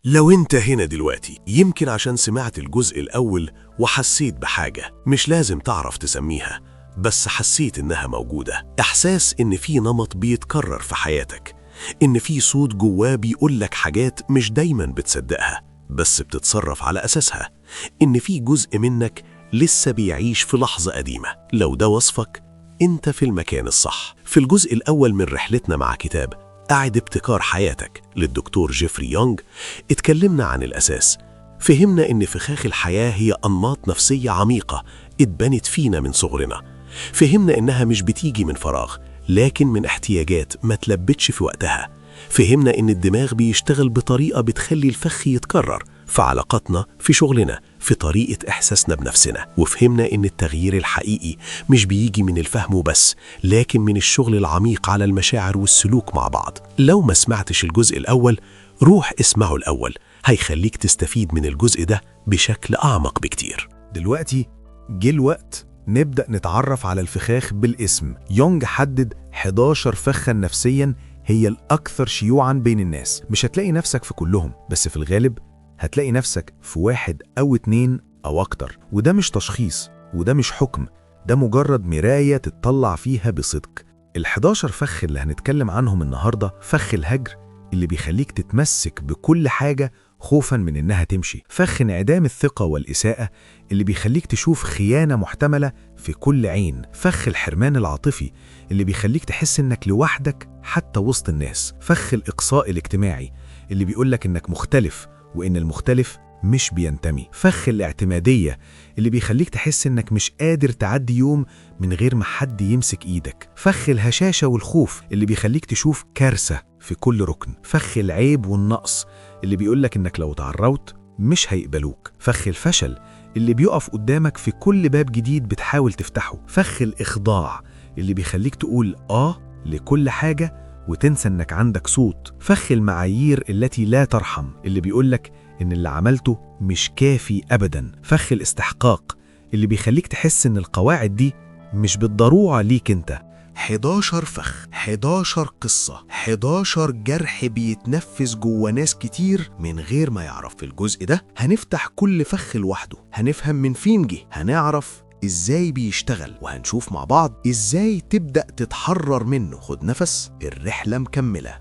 لو انت هنا دلوقتي يمكن عشان سمعت الجزء الأول وحسيت بحاجة مش لازم تعرف تسميها، بس حسيت إنها موجودة. إحساس إن في نمط بيتكرر في حياتك، إن في صوت جواه بيقولك حاجات مش دايما بتصدقها بس بتتصرف على أساسها، إن في جزء منك لسه بيعيش في لحظة قديمة. لو ده وصفك، انت في المكان الصح. في الجزء الأول من رحلتنا مع كتاب أعد ابتكار حياتك للدكتور جيفري يونغ، اتكلمنا عن الأساس. فهمنا إن فخاخ الحياة هي أنماط نفسية عميقة اتبنت فينا من صغرنا. فهمنا إنها مش بتيجي من فراغ، لكن من احتياجات ما تلبتش في وقتها. فهمنا إن الدماغ بيشتغل بطريقة بتخلي الفخ يتكرر في علاقاتنا، في شغلنا، في طريقة إحساسنا بنفسنا. وفهمنا إن التغيير الحقيقي مش بيجي من الفهم وبس، لكن من الشغل العميق على المشاعر والسلوك مع بعض. لو ما سمعتش الجزء الأول، روح اسمعه الأول، هيخليك تستفيد من الجزء ده بشكل أعمق بكتير. دلوقتي جه الوقت نبدأ نتعرف على الفخاخ بالاسم. يونج حدد 11 فخا نفسيا هي الأكثر شيوعا بين الناس. مش هتلاقي نفسك في كلهم، بس في الغالب هتلاقي نفسك في واحد أو اتنين أو أكتر. وده مش تشخيص، وده مش حكم، ده مجرد مراية تتطلع فيها بصدق. ال11 فخ اللي هنتكلم عنهم النهاردة: فخ الهجر اللي بيخليك تتمسك بكل حاجة خوفا من إنها تمشي، فخ انعدام الثقة والإساءة اللي بيخليك تشوف خيانة محتملة في كل عين، فخ الحرمان العاطفي اللي بيخليك تحس إنك لوحدك حتى وسط الناس، فخ الإقصاء الاجتماعي اللي بيقولك إنك مختلف وإن المختلف مش بينتمي، فخ الاعتمادية اللي بيخليك تحس إنك مش قادر تعدي يوم من غير ما حد يمسك إيدك، فخ الهشاشة والخوف اللي بيخليك تشوف كارثة في كل ركن، فخ العيب والنقص اللي بيقولك إنك لو تعرضت مش هيقبلوك، فخ الفشل اللي بيقف قدامك في كل باب جديد بتحاول تفتحه، فخ الإخضاع اللي بيخليك تقول آه لكل حاجة وتنسى إنك عندك صوت، فخ المعايير التي لا ترحم اللي بيقولك إن اللي عملته مش كافي أبداً، فخ الاستحقاق اللي بيخليك تحس إن القواعد دي مش بالضرورة ليك أنت. 11 فخ، 11 قصة، 11 جرح بيتنفذ جوه ناس كتير من غير ما يعرف. في الجزء ده هنفتح كل فخ لوحده، هنفهم من فين جه، هنعرف ازاي بيشتغل، وهنشوف مع بعض ازاي تبدأ تتحرر منه. خد نفس، الرحلة مكملة.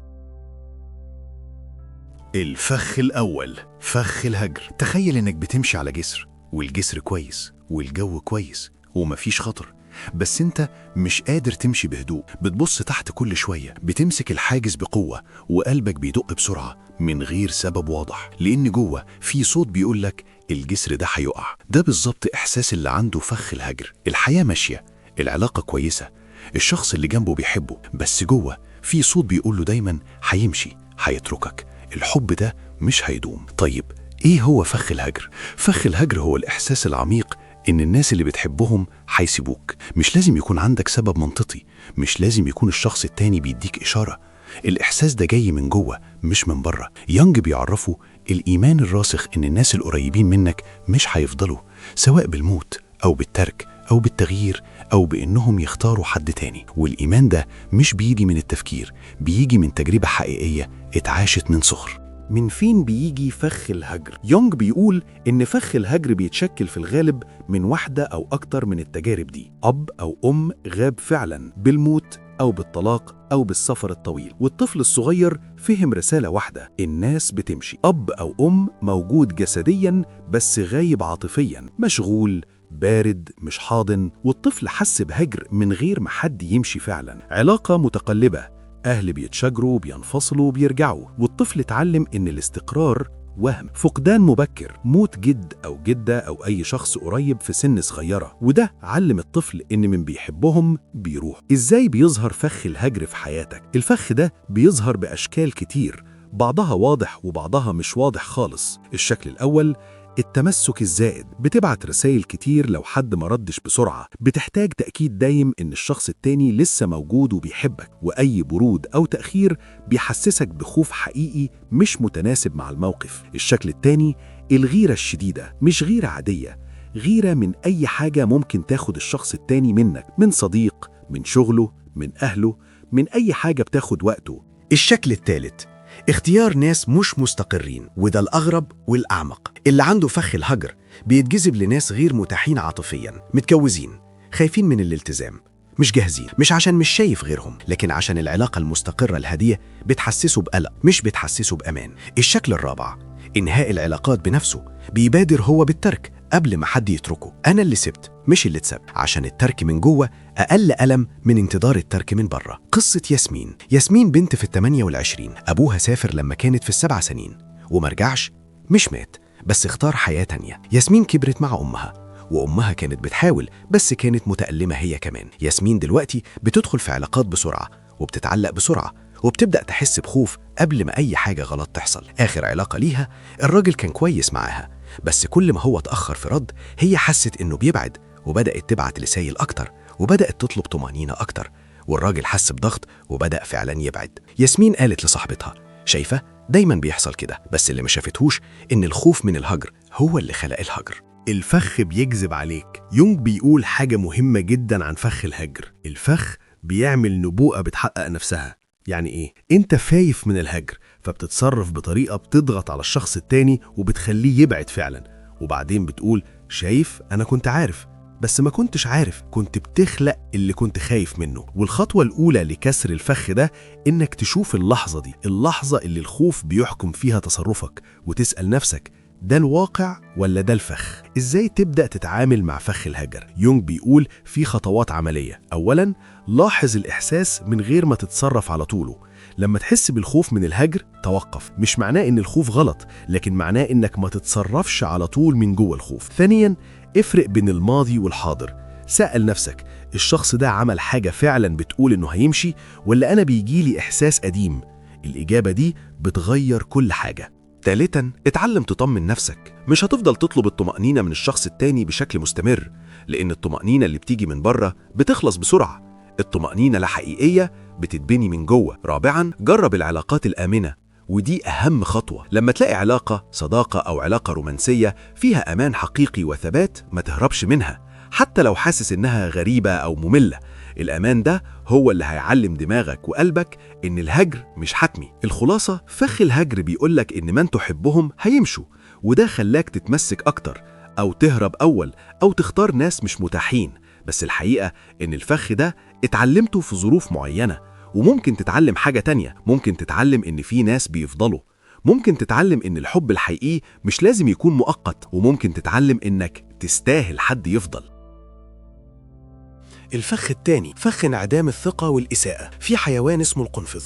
الفخ الأول، فخ الهجر. تخيل إنك بتمشي على جسر، والجسر كويس والجو كويس ومفيش خطر، بس انت مش قادر تمشي بهدوء. بتبص تحت كل شوية، بتمسك الحاجز بقوة، وقلبك بيدق بسرعة من غير سبب واضح، لأن جوه في صوت بيقولك الجسر ده هيقع. ده بالظبط إحساس اللي عنده فخ الهجر. الحياة ماشية، العلاقة كويسة، الشخص اللي جنبه بيحبه، بس جوه في صوت بيقوله دايما هيمشي، هيتركك، الحب ده مش هيدوم. طيب إيه هو فخ الهجر؟ فخ الهجر هو الإحساس العميق إن الناس اللي بتحبهم هيسيبوك. مش لازم يكون عندك سبب منطقي، مش لازم يكون الشخص التاني بيديك إشارة. الإحساس ده جاي من جوه مش من بره. يونج بيعرفه الإيمان الراسخ إن الناس القريبين منك مش هيفضلوا، سواء بالموت أو بالترك أو بالتغيير أو بإنهم يختاروا حد تاني. والإيمان ده مش بيجي من التفكير، بيجي من تجربة حقيقية اتعاشت من صغر. من فين بيجي فخ الهجر؟ يونج بيقول إن فخ الهجر بيتشكل في الغالب من واحدة أو أكتر من التجارب دي. أب أو أم غاب فعلاً بالموت أو بالطلاق أو بالسفر الطويل، والطفل الصغير فهم رسالة واحدة: الناس بتمشي. أب أو أم موجود جسدياً بس غايب عاطفياً، مشغول، بارد، مش حاضن، والطفل حس بهجر من غير ما حد يمشي فعلاً. علاقة متقلبة، أهل بيتشاجروا، بينفصلوا، بيرجعوا، والطفل اتعلم إن الاستقرار وهم. فقدان مبكر، موت جد أو جدة أو أي شخص قريب في سن صغيرة، وده علم الطفل إن من بيحبهم بيروح. إزاي بيظهر فخ الهجر في حياتك؟ الفخ ده بيظهر بأشكال كتير، بعضها واضح وبعضها مش واضح خالص. الشكل الأول، التمسك الزائد. بتبعت رسائل كتير لو حد ما ردش بسرعة، بتحتاج تأكيد دايم إن الشخص التاني لسه موجود وبيحبك، وأي برود أو تأخير بيحسسك بخوف حقيقي مش متناسب مع الموقف. الشكل التاني، الغيرة الشديدة. مش غيرة عادية، غيرة من أي حاجة ممكن تاخد الشخص التاني منك، من صديق، من شغله، من أهله، من أي حاجة بتاخد وقته. الشكل الثالث، اختيار ناس مش مستقرين، وده الأغرب والأعمق. اللي عنده فخ الهجر بيتجذب لناس غير متاحين عاطفياً، متجوزين، خايفين من الالتزام، مش جاهزين، مش عشان مش شايف غيرهم، لكن عشان العلاقة المستقرة الهادية بتحسسه بقلق، مش بتحسسه بأمان. الشكل الرابع، إنهاء العلاقات بنفسه، بيبادر هو بالترك قبل ما حد يتركه. أنا اللي سبت مش اللي اتسب، عشان الترك من جوه أقل ألم من انتظار الترك من بره. قصة ياسمين. ياسمين بنت في 28، أبوها سافر لما كانت في 7 سنين ومرجعش، مش مات بس اختار حياة تانية. ياسمين كبرت مع أمها، وأمها كانت بتحاول بس كانت متألمة هي كمان. ياسمين دلوقتي بتدخل في علاقات بسرعة وبتتعلق بسرعة وبتبدأ تحس بخوف قبل ما أي حاجة غلط تحصل. آخر علاقة ليها الراجل كان كويس معاها، بس كل ما هو اتأخر في رد هي حست إنه بيبعد، وبدأت تبعت رسايل أكتر وبدأت تطلب طمأنينة أكتر، والراجل حس بضغط وبدأ فعلا يبعد. ياسمين قالت لصاحبتها، شايفة دايما بيحصل كده، بس اللي ما شافتهوش إن الخوف من الهجر هو اللي خلق الهجر. الفخ بيجذب عليك. يونغ بيقول حاجة مهمة جدا عن فخ الهجر. الفخ بيعمل نبوءة بتحقق نفسها. يعني إيه؟ أنت خايف من الهجر، فبتتصرف بطريقة بتضغط على الشخص التاني وبتخليه يبعد فعلا، وبعدين بتقول شايف أنا كنت عارف، بس ما كنتش عارف، كنت بتخلق اللي كنت خايف منه. والخطوة الأولى لكسر الفخ ده إنك تشوف اللحظة دي، اللحظة اللي الخوف بيحكم فيها تصرفك، وتسأل نفسك ده الواقع ولا ده الفخ؟ إزاي تبدأ تتعامل مع فخ الهجر؟ يونغ بيقول في خطوات عملية. أولاً، لاحظ الإحساس من غير ما تتصرف على طوله. لما تحس بالخوف من الهجر توقف. مش معناه إن الخوف غلط، لكن معناه إنك ما تتصرفش على طول من جوه الخوف. ثانياً، افرق بين الماضي والحاضر. سأل نفسك الشخص ده عمل حاجة فعلاً بتقول إنه هيمشي، ولا أنا بيجيلي إحساس قديم؟ الإجابة دي بتغير كل حاجة. ثالثاً، اتعلم تطمن نفسك. مش هتفضل تطلب الطمأنينة من الشخص التاني بشكل مستمر، لأن الطمأنينة اللي بتيجي من بره بتخلص بسرعة. الطمأنينة الحقيقية بتتبني من جوه. رابعاً، جرب العلاقات الآمنة، ودي أهم خطوة. لما تلاقي علاقة صداقة أو علاقة رومانسية فيها أمان حقيقي وثبات، ما تهربش منها حتى لو حاسس إنها غريبة أو مملة. الأمان ده هو اللي هيعلم دماغك وقلبك إن الهجر مش حتمي. الخلاصة، فخ الهجر بيقولك إن من تحبهم هيمشوا، وده خلاك تتمسك أكتر أو تهرب أول أو تختار ناس مش متاحين. بس الحقيقة إن الفخ ده اتعلمته في ظروف معينة، وممكن تتعلم حاجة تانية. ممكن تتعلم إن في ناس بيفضلوا، ممكن تتعلم إن الحب الحقيقي مش لازم يكون مؤقت، وممكن تتعلم إنك تستاهل حد يفضل. الفخ الثاني، فخ انعدام الثقة والإساءة. في حيوان اسمه القنفذ،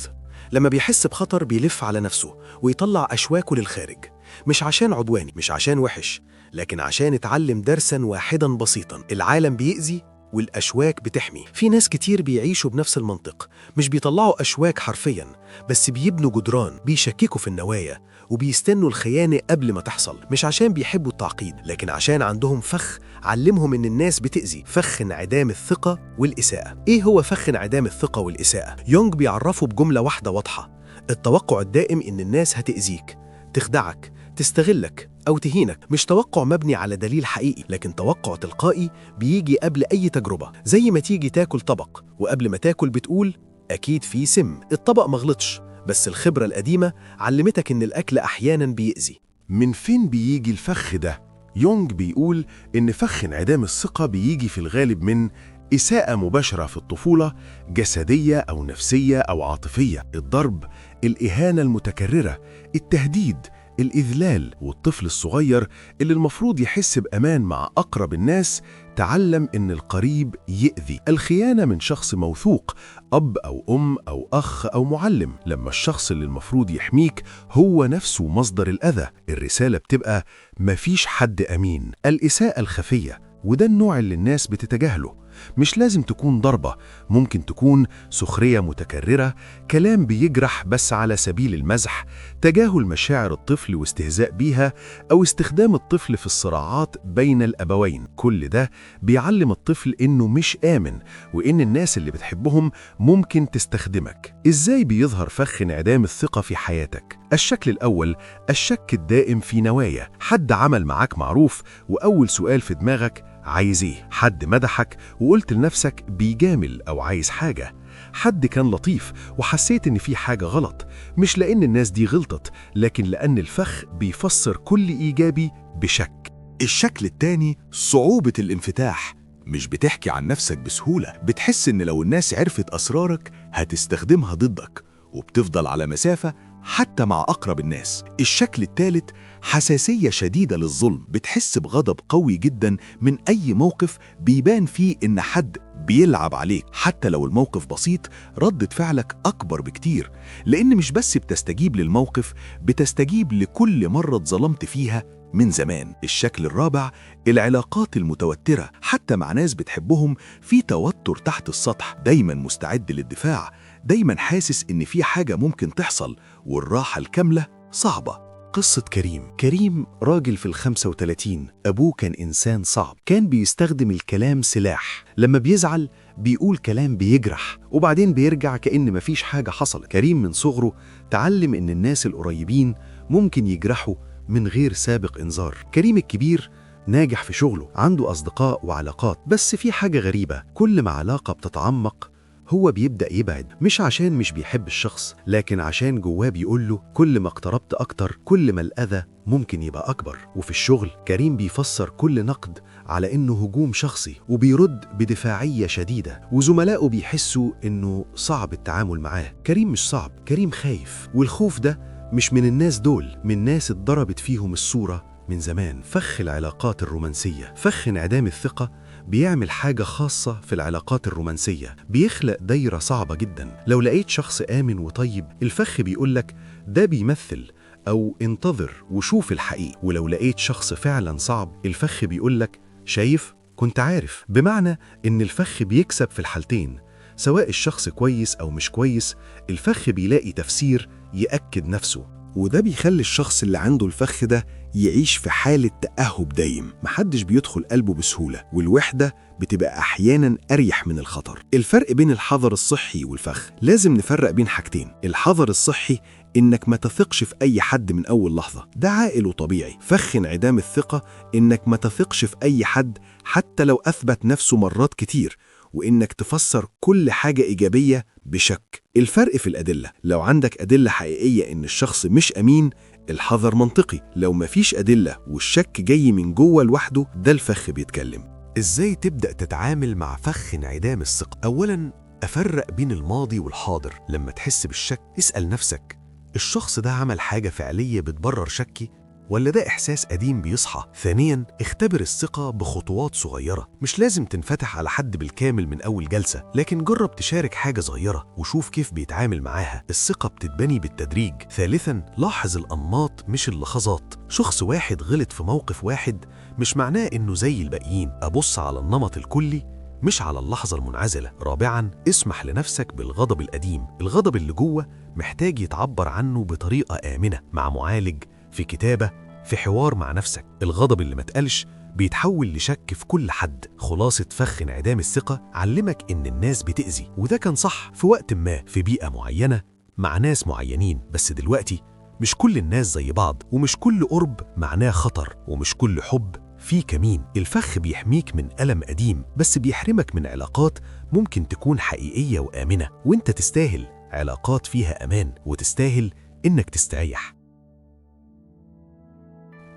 لما بيحس بخطر بيلف على نفسه ويطلع أشواكه للخارج، مش عشان عدواني، مش عشان وحش، لكن عشان اتعلم درسا واحدا بسيطا: العالم بيأذي والأشواك بتحمي. في ناس كتير بيعيشوا بنفس المنطق، مش بيطلعوا أشواك حرفيا، بس بيبنوا جدران، بيشككوا في النوايا وبيستنوا الخيانة قبل ما تحصل، مش عشان بيحبوا التعقيد، لكن عشان عندهم فخ علمهم إن الناس بتأذي. فخ انعدام الثقة والإساءة. إيه هو فخ انعدام الثقة والإساءة؟ يونغ بيعرفه بجملة واحدة واضحة: التوقع الدائم إن الناس هتأذيك، تخدعك، تستغلك أو تهينك. مش توقع مبني على دليل حقيقي، لكن توقع تلقائي بيجي قبل أي تجربة. زي ما تيجي تاكل طبق وقبل ما تاكل بتقول أكيد في سم، الطبق مغلطش، بس الخبرة القديمة علمتك إن الأكل أحياناً بيأذي. من فين بيجي الفخ ده؟ يونغ بيقول إن فخ انعدام الثقة بيجي في الغالب من إساءة مباشرة في الطفولة، جسدية أو نفسية أو عاطفية، الضرب، الإهانة المتكررة، التهديد، الإذلال. والطفل الصغير اللي المفروض يحس بأمان مع أقرب الناس تعلم إن القريب يأذي. الخيانة من شخص موثوق، أب أو أم أو أخ أو معلم، لما الشخص اللي المفروض يحميك هو نفسه مصدر الأذى، الرسالة بتبقى مفيش حد أمين. الإساءة الخفية، وده النوع اللي الناس بتتجاهله، مش لازم تكون ضربة، ممكن تكون سخرية متكررة، كلام بيجرح بس على سبيل المزح، تجاهل مشاعر الطفل واستهزاء بيها، أو استخدام الطفل في الصراعات بين الأبوين. كل ده بيعلم الطفل إنه مش آمن، وإن الناس اللي بتحبهم ممكن تستخدمك. إزاي بيظهر فخ انعدام الثقة في حياتك؟ الشكل الأول، الشك الدائم في نوايا. حد عمل معاك معروف وأول سؤال في دماغك عايز ايه؟ حد مدحك وقلت لنفسك بيجامل أو عايز حاجة. حد كان لطيف وحسيت إن في حاجة غلط. مش لأن الناس دي غلطت، لكن لأن الفخ بيفسر كل إيجابي بشك. الشكل التاني صعوبة الانفتاح. مش بتحكي عن نفسك بسهولة، بتحس إن لو الناس عرفت أسرارك هتستخدمها ضدك، وبتفضل على مسافة حتى مع أقرب الناس. الشكل الثالث حساسية شديدة للظلم، بتحس بغضب قوي جدا من أي موقف بيبان فيه إن حد بيلعب عليك، حتى لو الموقف بسيط ردة فعلك أكبر بكتير، لأن مش بس بتستجيب للموقف، بتستجيب لكل مرة اتظلمت فيها من زمان. الشكل الرابع العلاقات المتوترة، حتى مع ناس بتحبهم في توتر تحت السطح، دايما مستعد للدفاع، دايما حاسس إن في حاجة ممكن تحصل، والراحة الكاملة صعبة. قصة كريم. كريم راجل في 35، أبوه كان إنسان صعب، كان بيستخدم الكلام سلاح، لما بيزعل بيقول كلام بيجرح وبعدين بيرجع كأن مفيش حاجة حصلت. كريم من صغره تعلم إن الناس القريبين ممكن يجرحوا من غير سابق إنذار. كريم الكبير ناجح في شغله، عنده أصدقاء وعلاقات، بس في حاجة غريبة، كل ما علاقة بتتعمق هو بيبدأ يبعد، مش عشان مش بيحب الشخص، لكن عشان جواه بيقوله كل ما اقتربت أكتر كل ما الأذى ممكن يبقى أكبر. وفي الشغل كريم بيفسر كل نقد على إنه هجوم شخصي، وبيرد بدفاعية شديدة، وزملائه بيحسوا إنه صعب التعامل معاه. كريم مش صعب، كريم خايف، والخوف ده مش من الناس دول، من ناس اتضربت فيهم الصورة من زمان. فخ العلاقات الرومانسية، فخ انعدام الثقة بيعمل حاجة خاصة في العلاقات الرومانسية، بيخلق دايرة صعبة جدا. لو لقيت شخص آمن وطيب، الفخ بيقولك ده بيمثل، أو انتظر وشوف الحقيقة. ولو لقيت شخص فعلا صعب، الفخ بيقولك شايف؟ كنت عارف. بمعنى إن الفخ بيكسب في الحالتين، سواء الشخص كويس أو مش كويس، الفخ بيلاقي تفسير يأكد نفسه. وده بيخلي الشخص اللي عنده الفخ ده يعيش في حالة تأهب دايم، محدش بيدخل قلبه بسهولة، والوحدة بتبقى أحياناً أريح من الخطر. الفرق بين الحذر الصحي والفخ، لازم نفرق بين حاجتين. الحذر الصحي إنك ما تثقش في أي حد من أول لحظة، ده عاقل وطبيعي. فخ انعدام الثقة إنك ما تثقش في أي حد حتى لو أثبت نفسه مرات كتير، وإنك تفسر كل حاجة إيجابية بشك. الفرق في الأدلة، لو عندك أدلة حقيقية إن الشخص مش أمين، الحذر منطقي. لو مفيش أدلة والشك جاي من جوه لوحده، ده الفخ بيتكلم. إزاي تبدأ تتعامل مع فخ انعدام الثقة؟ أولاً، أفرق بين الماضي والحاضر. لما تحس بالشك اسأل نفسك، الشخص ده عمل حاجة فعلية بتبرر شكي، ولا ده إحساس قديم بيصحى؟ ثانياً، اختبر الثقة بخطوات صغيرة، مش لازم تنفتح على حد بالكامل من أول جلسة، لكن جرب تشارك حاجة صغيرة وشوف كيف بيتعامل معاها. الثقة بتتبني بالتدريج. ثالثاً، لاحظ الأنماط مش اللحظات. شخص واحد غلط في موقف واحد مش معناه إنه زي الباقيين. أبص على النمط الكلي مش على اللحظة المنعزلة. رابعاً، اسمح لنفسك بالغضب القديم. الغضب اللي جوه محتاج يتعبر عنه بطريقة آمنة، مع معالج، في كتابة، في حوار مع نفسك. الغضب اللي ما اتقالش بيتحول لشك في كل حد. خلاصة فخ انعدام الثقة علمك إن الناس بتأذي، وده كان صح في وقت ما، في بيئة معينة، مع ناس معينين، بس دلوقتي مش كل الناس زي بعض، ومش كل قرب معناه خطر، ومش كل حب فيه كمين. الفخ بيحميك من ألم قديم، بس بيحرمك من علاقات ممكن تكون حقيقية وآمنة، وانت تستاهل علاقات فيها أمان، وتستاهل إنك تستريح.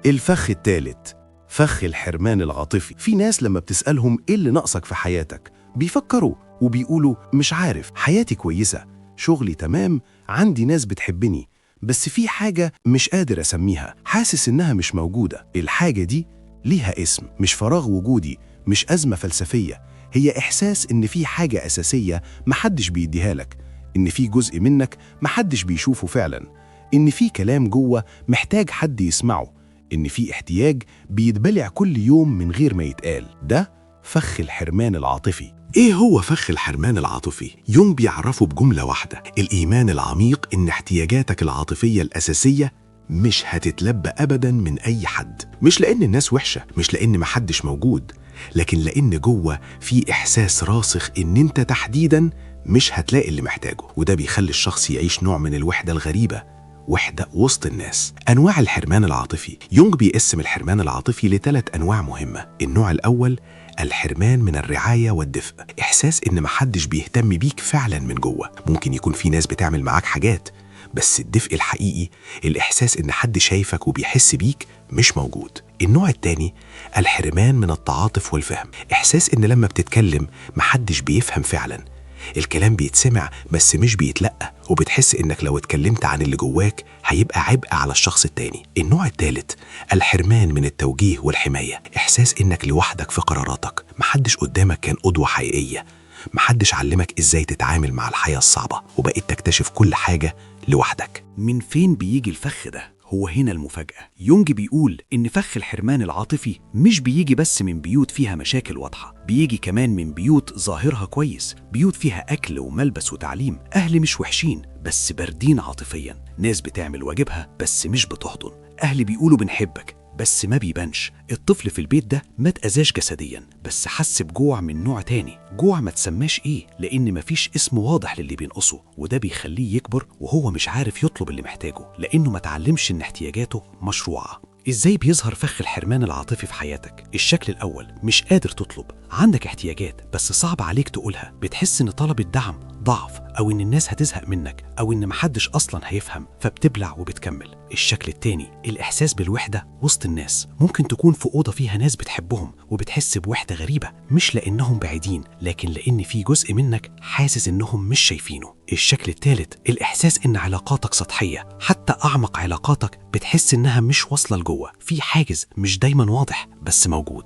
الفخ الثالث، فخ الحرمان العاطفي. في ناس لما بتسألهم إيه اللي ناقصك في حياتك، بيفكروا وبيقولوا مش عارف، حياتي كويسة، شغلي تمام، عندي ناس بتحبني، بس في حاجة مش قادر أسميها، حاسس إنها مش موجودة. الحاجة دي ليها اسم، مش فراغ وجودي، مش أزمة فلسفية، هي إحساس إن في حاجة أساسية محدش بيديها لك، إن في جزء منك محدش بيشوفه فعلا، إن في كلام جوه محتاج حد يسمعه، إن في احتياج بيتبلع كل يوم من غير ما يتقال. ده فخ الحرمان العاطفي. إيه هو فخ الحرمان العاطفي؟ يونغ بيعرفه بجملة واحدة: الإيمان العميق إن احتياجاتك العاطفية الأساسية مش هتتلبى أبداً من أي حد. مش لأن الناس وحشة، مش لأن محدش موجود، لكن لأن جوه في إحساس راسخ إن أنت تحديداً مش هتلاقي اللي محتاجه. وده بيخلي الشخص يعيش نوع من الوحدة الغريبة، وحدة وسط الناس. أنواع الحرمان العاطفي. يونغ بيقسم الحرمان العاطفي لثلاث أنواع مهمة. النوع الأول الحرمان من الرعاية والدفء، إحساس إن محدش بيهتم بيك فعلا من جوه. ممكن يكون في ناس بتعمل معاك حاجات، بس الدفء الحقيقي، الإحساس إن حد شايفك وبيحس بيك، مش موجود. النوع الثاني الحرمان من التعاطف والفهم، إحساس إن لما بتتكلم محدش بيفهم فعلا، الكلام بيتسمع بس مش بيتلقى، وبتحس إنك لو اتكلمت عن اللي جواك هيبقى عبء على الشخص التاني. النوع الثالث الحرمان من التوجيه والحماية، إحساس إنك لوحدك في قراراتك، محدش قدامك كان قدوة حقيقية، محدش علمك إزاي تتعامل مع الحياة الصعبة، وبقيت تكتشف كل حاجة لوحدك. من فين بيجي الفخ ده؟ هو هنا المفاجأة. يونج بيقول إن فخ الحرمان العاطفي مش بيجي بس من بيوت فيها مشاكل واضحة، بيجي كمان من بيوت ظاهرها كويس، بيوت فيها أكل وملبس وتعليم، أهل مش وحشين بس باردين عاطفيا، ناس بتعمل واجبها بس مش بتحضن، أهل بيقولوا بنحبك بس ما بيبانش. الطفل في البيت ده ما اتأذاش جسديا بس حس بجوع من نوع تاني، جوع ما تسماش ايه لان مفيش اسم واضح للي بينقصه، وده بيخليه يكبر وهو مش عارف يطلب اللي محتاجه لانه ما تعلمش ان احتياجاته مشروعة. ازاي بيظهر فخ الحرمان العاطفي في حياتك؟ الشكل الاول، مش قادر تطلب، عندك احتياجات بس صعب عليك تقولها، بتحس ان طلب الدعم ضعف، او ان الناس هتزهق منك، او ان محدش اصلا هيفهم، فبتبلع وبتكمل. الشكل التاني الاحساس بالوحده وسط الناس، ممكن تكون في اوضه فيها ناس بتحبهم وبتحس بوحده غريبه، مش لانهم بعيدين لكن لان في جزء منك حاسس انهم مش شايفينه. الشكل الثالث الاحساس ان علاقاتك سطحيه، حتى اعمق علاقاتك بتحس انها مش واصله لجوه، في حاجز مش دايما واضح بس موجود.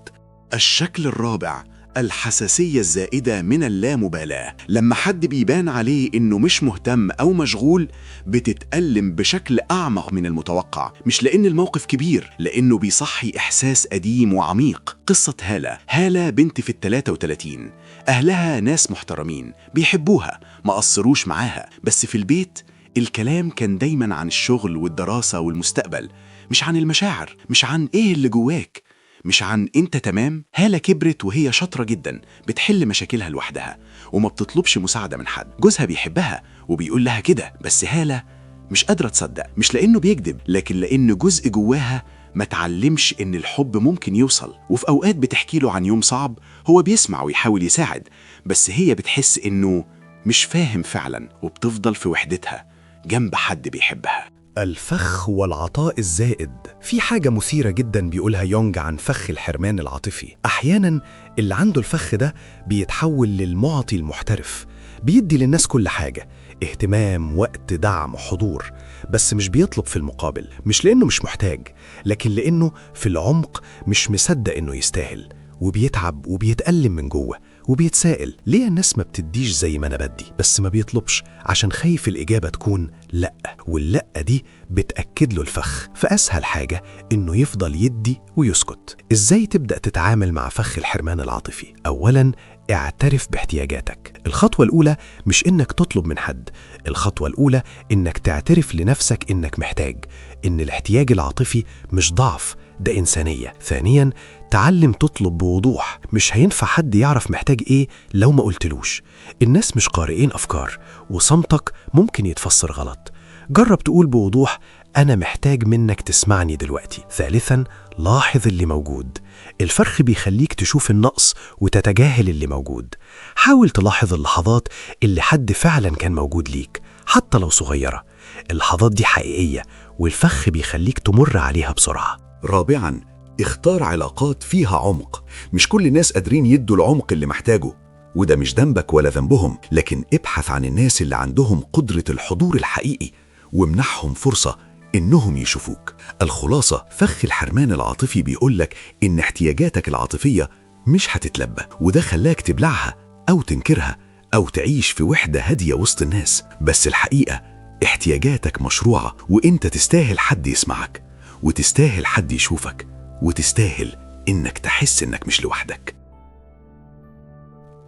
الشكل الرابع الحساسية الزائدة من اللامبالاة، لما حد بيبان عليه إنه مش مهتم أو مشغول بتتألم بشكل أعمق من المتوقع، مش لأن الموقف كبير، لأنه بيصحي إحساس قديم وعميق. قصة هالة، هالة بنت في 33، أهلها ناس محترمين بيحبوها، ما قصروش معاها، بس في البيت الكلام كان دايما عن الشغل والدراسة والمستقبل، مش عن المشاعر، مش عن إيه اللي جواك، مش عن انت تمام. هالة كبرت وهي شاطرة جدا، بتحل مشاكلها لوحدها وما بتطلبش مساعدة من حد، جوزها بيحبها وبيقول لها كده، بس هالة مش قادرة تصدق، مش لأنه بيكذب، لكن لأن جزء جواها ما تعلمش إن الحب ممكن يوصل. وفي أوقات بتحكي له عن يوم صعب، هو بيسمع ويحاول يساعد، بس هي بتحس إنه مش فاهم فعلا، وبتفضل في وحدتها جنب حد بيحبها. الفخ والعطاء الزائد. في حاجة مثيرة جدا بيقولها يونج عن فخ الحرمان العاطفي. أحيانا اللي عنده الفخ ده بيتحول للمعطي المحترف، بيدي للناس كل حاجة، اهتمام، وقت، دعم، حضور، بس مش بيطلب في المقابل، مش لأنه مش محتاج، لكن لأنه في العمق مش مصدق إنه يستاهل، وبيتعب وبيتألم من جوه وبيتسائل ليه الناس ما بتديش زي ما أنا بدي، بس ما بيطلبش عشان خايف الإجابة تكون لأ، واللأ دي بتأكد له الفخ. فأسهل حاجة إنه يفضل يدي ويسكت. إزاي تبدأ تتعامل مع فخ الحرمان العاطفي؟ أولاً اعترف باحتياجاتك. الخطوة الأولى مش إنك تطلب من حد، الخطوة الأولى إنك تعترف لنفسك إنك محتاج، إن الاحتياج العاطفي مش ضعف، ده إنسانية. ثانياً تعلم تطلب بوضوح، مش هينفع حد يعرف محتاج إيه لو ما قلتلوش. الناس مش قارئين أفكار، وصمتك ممكن يتفسر غلط. جرب تقول بوضوح أنا محتاج منك تسمعني دلوقتي. ثالثاً لاحظ اللي موجود. الفرخ بيخليك تشوف النقص وتتجاهل اللي موجود. حاول تلاحظ اللحظات اللي حد فعلاً كان موجود ليك حتى لو صغيرة. اللحظات دي حقيقية، والفخ بيخليك تمر عليها بسرعة. رابعاً اختار علاقات فيها عمق. مش كل الناس قادرين يدوا العمق اللي محتاجه، وده مش ذنبك ولا ذنبهم، لكن ابحث عن الناس اللي عندهم قدرة الحضور الحقيقي وامنحهم فرصة إنهم يشوفوك. الخلاصة، فخ الحرمان العاطفي بيقولك إن احتياجاتك العاطفية مش هتتلبى، وده خلاك تبلعها أو تنكرها أو تعيش في وحدة هادية وسط الناس. بس الحقيقة احتياجاتك مشروعة، وإنت تستاهل حد يسمعك، وتستاهل حد يشوفك، وتستاهل إنك تحس إنك مش لوحدك.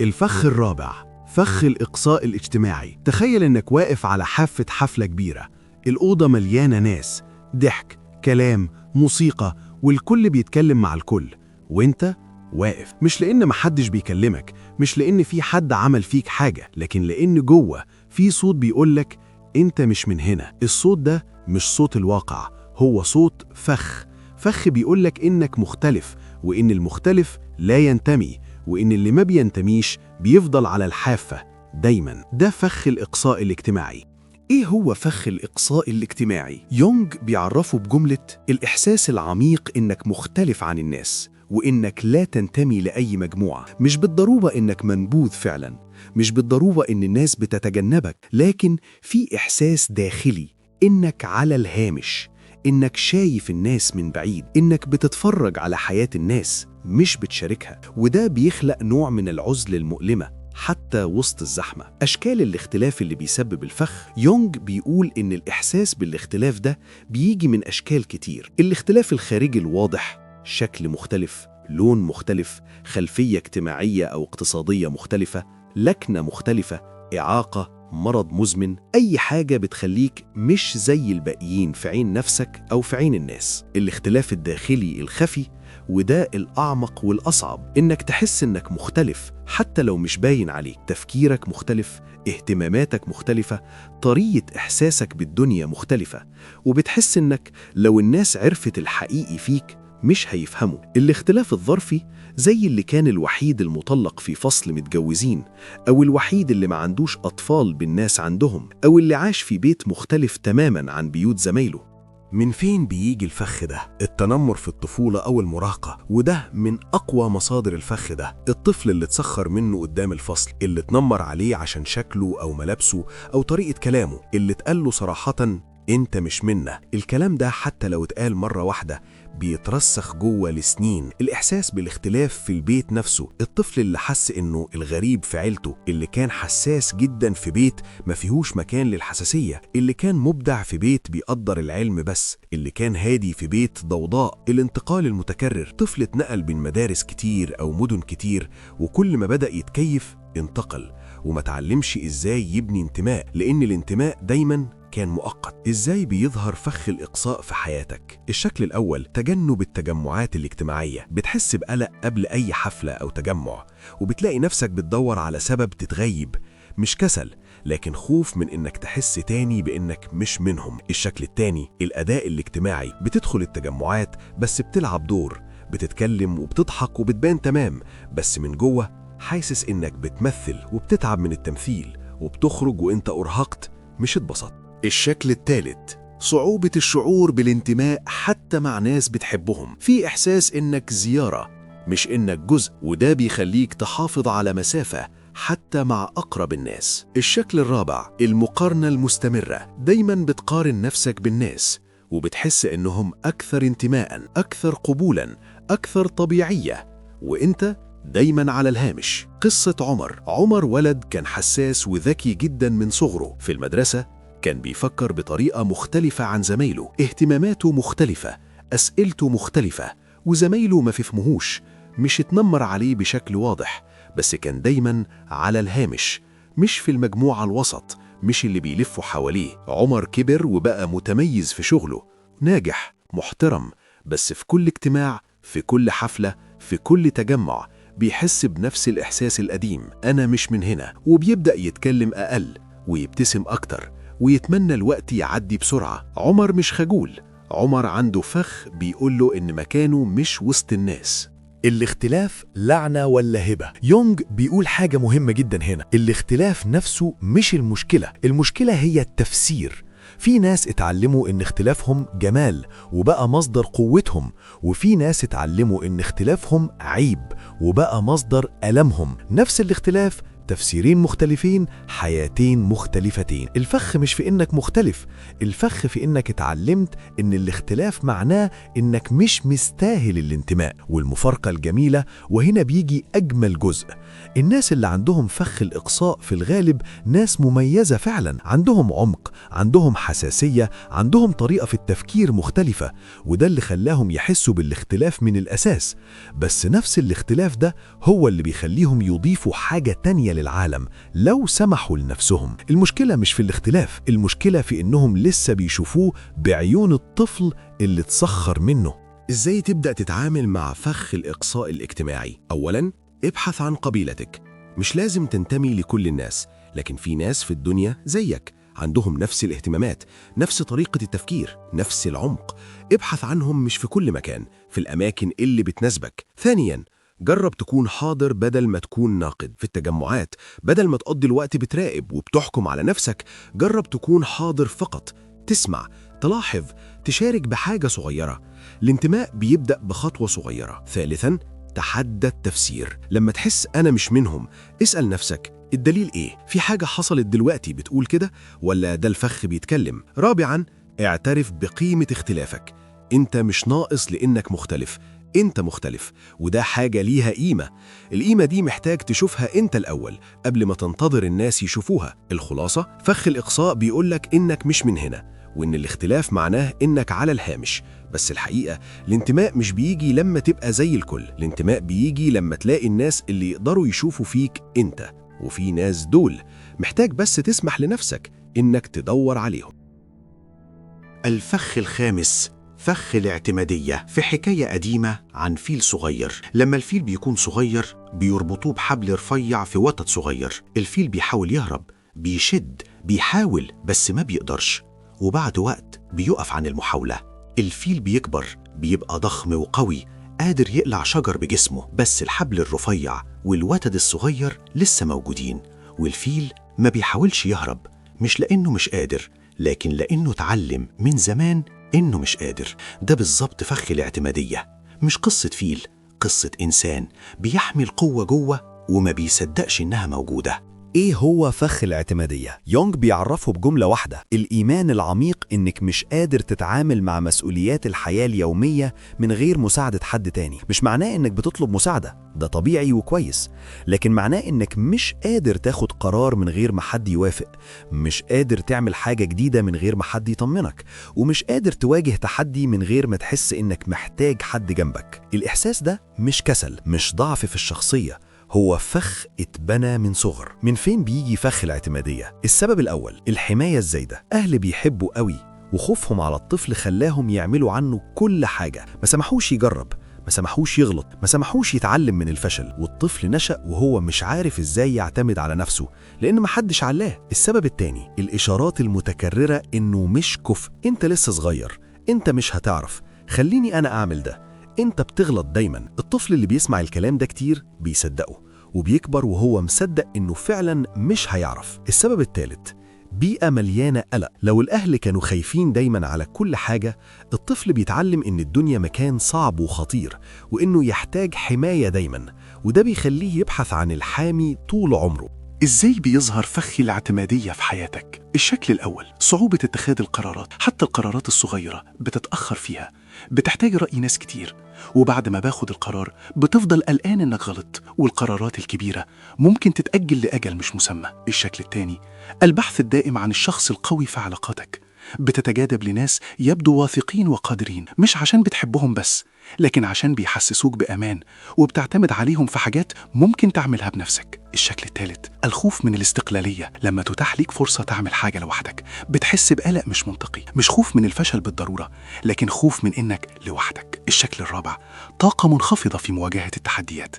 الفخ الرابع، فخ الإقصاء الاجتماعي. تخيل إنك واقف على حافة حفلة كبيرة، الأوضة مليانة ناس، ضحك، كلام، موسيقى، والكل بيتكلم مع الكل، وإنت واقف. مش لأن محدش بيكلمك، مش لأن في حد عمل فيك حاجة، لكن لأن جوه في صوت بيقولك أنت مش من هنا. الصوت ده مش صوت الواقع، هو صوت فخ. فخ بيقولك إنك مختلف، وإن المختلف لا ينتمي، وإن اللي ما بينتميش بيفضل على الحافة دايماً. ده فخ الإقصاء الاجتماعي. إيه هو فخ الإقصاء الاجتماعي؟ يونغ بيعرفه بجملة الإحساس العميق إنك مختلف عن الناس وإنك لا تنتمي لأي مجموعة. مش بالضرورة إنك منبوذ فعلاً، مش بالضرورة إن الناس بتتجنبك، لكن في إحساس داخلي إنك على الهامش، إنك شايف الناس من بعيد، إنك بتتفرج على حياة الناس مش بتشاركها. وده بيخلق نوع من العزل المؤلمة حتى وسط الزحمة. أشكال الاختلاف اللي بيسبب الفخ، يونغ بيقول إن الإحساس بالاختلاف ده بيجي من أشكال كتير. الاختلاف الخارجي الواضح، شكل مختلف، لون مختلف، خلفية اجتماعية أو اقتصادية مختلفة، لكنة مختلفة، إعاقة، مرض مزمن، أي حاجة بتخليك مش زي الباقيين في عين نفسك أو في عين الناس. الاختلاف الداخلي الخفي، وده الأعمق والأصعب، إنك تحس إنك مختلف حتى لو مش باين عليك. تفكيرك مختلف، اهتماماتك مختلفة، طريقة إحساسك بالدنيا مختلفة، وبتحس إنك لو الناس عرفت الحقيقي فيك مش هيفهموا. الاختلاف الظرفي، زي اللي كان الوحيد المطلق في فصل متجوزين، أو الوحيد اللي ما عندوش أطفال بالناس عندهم، أو اللي عاش في بيت مختلف تماماً عن بيوت زمايله. من فين بيجي الفخ ده؟ التنمر في الطفولة أو المراهقة، وده من أقوى مصادر الفخ ده. الطفل اللي اتسخر منه قدام الفصل، اللي اتنمر عليه عشان شكله أو ملابسه أو طريقة كلامه، اللي اتقال له صراحة أنت مش منا. الكلام ده حتى لو اتقال مرة واحدة بيترسخ جوه لسنين. الإحساس بالاختلاف في البيت نفسه، الطفل اللي حس إنه الغريب في عيلته، اللي كان حساس جدا في بيت ما فيهوش مكان للحساسية، اللي كان مبدع في بيت بيقدر العلم بس، اللي كان هادي في بيت ضوضاء. الانتقال المتكرر، طفل اتنقل بين مدارس كتير أو مدن كتير، وكل ما بدأ يتكيف انتقل، وما تعلمش إزاي يبني انتماء، لأن الانتماء دايما كان مؤقت. إزاي بيظهر فخ الإقصاء في حياتك؟ الشكل الأول، تجنب التجمعات الاجتماعية. بتحس بقلق قبل أي حفلة أو تجمع، وبتلاقي نفسك بتدور على سبب تتغيب، مش كسل، لكن خوف من إنك تحس تاني بإنك مش منهم. الشكل التاني، الأداء الاجتماعي. بتدخل التجمعات بس بتلعب دور، بتتكلم وبتضحك وبتبان تمام، بس من جوه حاسس إنك بتمثل وبتتعب من التمثيل، وبتخرج وإنت أرهقت مش اتبسطت. الشكل الثالث، صعوبة الشعور بالانتماء حتى مع ناس بتحبهم. في إحساس إنك زيارة مش إنك جزء، وده بيخليك تحافظ على مسافة حتى مع أقرب الناس. الشكل الرابع، المقارنة المستمرة. دايما بتقارن نفسك بالناس وبتحس إنهم أكثر انتماء، أكثر قبولا، أكثر طبيعية، وإنت دايما على الهامش. قصة عمر. عمر ولد كان حساس وذكي جدا من صغره. في المدرسة كان بيفكر بطريقة مختلفة عن زمايله، اهتماماته مختلفة، أسئلته مختلفة، وزمايله ما فهموهوش، مش اتنمر عليه بشكل واضح، بس كان دايما على الهامش، مش في المجموعة الوسط، مش اللي بيلفوا حواليه. عمر كبر وبقى متميز في شغله، ناجح، محترم، بس في كل اجتماع، في كل حفلة، في كل تجمع بيحس بنفس الإحساس القديم، أنا مش من هنا. وبيبدأ يتكلم أقل ويبتسم أكتر ويتمنى الوقت يعدي بسرعة. عمر مش خجول، عمر عنده فخ بيقوله إن مكانه مش وسط الناس. الاختلاف لعنة ولا هبة؟ يونغ بيقول حاجة مهمة جدا هنا، الاختلاف نفسه مش المشكلة، المشكلة هي التفسير. في ناس اتعلموا إن اختلافهم جمال وبقى مصدر قوتهم، وفي ناس اتعلموا إن اختلافهم عيب وبقى مصدر ألمهم. نفس الاختلاف، تفسيرين مختلفين، حياتين مختلفتين. الفخ مش في إنك مختلف، الفخ في إنك اتعلمت إن الاختلاف معناه إنك مش مستاهل الانتماء. والمفارقة الجميلة، وهنا بيجي أجمل جزء، الناس اللي عندهم فخ الإقصاء في الغالب ناس مميزة فعلا، عندهم عمق، عندهم حساسية، عندهم طريقة في التفكير مختلفة، وده اللي خلاهم يحسوا بالاختلاف من الأساس. بس نفس الاختلاف ده هو اللي بيخليهم يضيفوا حاجة تانية للعالم لو سمحوا لنفسهم. المشكلة مش في الاختلاف، المشكلة في إنهم لسه بيشوفوه بعيون الطفل اللي اتسخر منه. إزاي تبدأ تتعامل مع فخ الإقصاء الاجتماعي؟ أولاً، ابحث عن قبيلتك. مش لازم تنتمي لكل الناس، لكن في ناس في الدنيا زيك، عندهم نفس الاهتمامات، نفس طريقة التفكير، نفس العمق. ابحث عنهم مش في كل مكان، في الأماكن اللي بتناسبك. ثانياً، جرب تكون حاضر بدل ما تكون ناقد. في التجمعات، بدل ما تقضي الوقت بتراقب وبتحكم على نفسك، جرب تكون حاضر فقط، تسمع، تلاحظ، تشارك بحاجة صغيرة. الانتماء بيبدأ بخطوة صغيرة. ثالثاً، تحدى التفسير. لما تحس أنا مش منهم، اسأل نفسك الدليل إيه؟ في حاجة حصلت دلوقتي بتقول كده ولا ده الفخ بيتكلم؟ رابعاً، اعترف بقيمة اختلافك. أنت مش ناقص لأنك مختلف، أنت مختلف، وده حاجة ليها قيمة. القيمة دي محتاج تشوفها أنت الأول قبل ما تنتظر الناس يشوفوها. الخلاصة، فخ الإقصاء بيقولك إنك مش من هنا، وإن الاختلاف معناه إنك على الهامش. بس الحقيقة الانتماء مش بيجي لما تبقى زي الكل، الانتماء بيجي لما تلاقي الناس اللي يقدروا يشوفوا فيك أنت، وفي ناس دول محتاج بس تسمح لنفسك إنك تدور عليهم. الفخ الخامس، فخ الاعتمادية. في حكاية قديمة عن فيل صغير، لما الفيل بيكون صغير بيربطوه بحبل رفيع في وتد صغير. الفيل بيحاول يهرب، بيشد، بيحاول، بس ما بيقدرش، وبعد وقت بيقف عن المحاولة. الفيل بيكبر، بيبقى ضخم وقوي، قادر يقلع شجر بجسمه، بس الحبل الرفيع والوتد الصغير لسه موجودين، والفيل ما بيحاولش يهرب، مش لأنه مش قادر، لكن لأنه اتعلم من زمان إنه مش قادر. ده بالظبط فخ الاعتمادية. مش قصة فيل، قصة إنسان بيحمل قوة جوه وما بيصدقش إنها موجودة. إيه هو فخ الاعتمادية؟ يونغ بيعرفه بجملة واحدة: الإيمان العميق إنك مش قادر تتعامل مع مسؤوليات الحياة اليومية من غير مساعدة حد تاني. مش معناه إنك بتطلب مساعدة، ده طبيعي وكويس، لكن معناه إنك مش قادر تاخد قرار من غير ما حد يوافق، مش قادر تعمل حاجة جديدة من غير ما حد يطمنك، ومش قادر تواجه تحدي من غير ما تحس إنك محتاج حد جنبك. الإحساس ده مش كسل، مش ضعف في الشخصية، هو فخ اتبنى من صغر. من فين بيجي فخ الاعتمادية؟ السبب الأول، الحماية الزايدة. أهل بيحبوا قوي وخوفهم على الطفل خلاهم يعملوا عنه كل حاجة، ما سمحوش يجرب، ما سمحوش يغلط، ما سمحوش يتعلم من الفشل، والطفل نشأ وهو مش عارف ازاي يعتمد على نفسه لأن محدش علاه. السبب الثاني، الإشارات المتكررة إنه مش كفء. أنت لسه صغير، أنت مش هتعرف، خليني أنا أعمل ده، أنت بتغلط دايما. الطفل اللي بيسمع الكلام ده كتير بيصدقه وبيكبر وهو مصدق إنه فعلا مش هيعرف. السبب الثالث، بيئة مليانة قلق. لو الأهل كانوا خايفين دايما على كل حاجة، الطفل بيتعلم إن الدنيا مكان صعب وخطير وإنه يحتاج حماية دايما، وده بيخليه يبحث عن الحامي طول عمره. إزاي بيظهر فخ الاعتمادية في حياتك؟ الشكل الأول، صعوبة اتخاذ القرارات، حتى القرارات الصغيرة بتتأخر فيها، بتحتاج رأي ناس كتير، وبعد ما باخد القرار بتفضل قلقان إنك غلط، والقرارات الكبيرة ممكن تتأجل لأجل مش مسمى. الشكل الثاني، البحث الدائم عن الشخص القوي في علاقاتك، بتتجاذب لناس يبدو واثقين وقادرين، مش عشان بتحبهم بس، لكن عشان بيحسسوك بأمان، وبتعتمد عليهم في حاجات ممكن تعملها بنفسك. الشكل الثالث، الخوف من الاستقلالية. لما تتاح ليك فرصة تعمل حاجة لوحدك بتحس بقلق مش منطقي، مش خوف من الفشل بالضرورة، لكن خوف من إنك لوحدك. الشكل الرابع، طاقة منخفضة في مواجهة التحديات.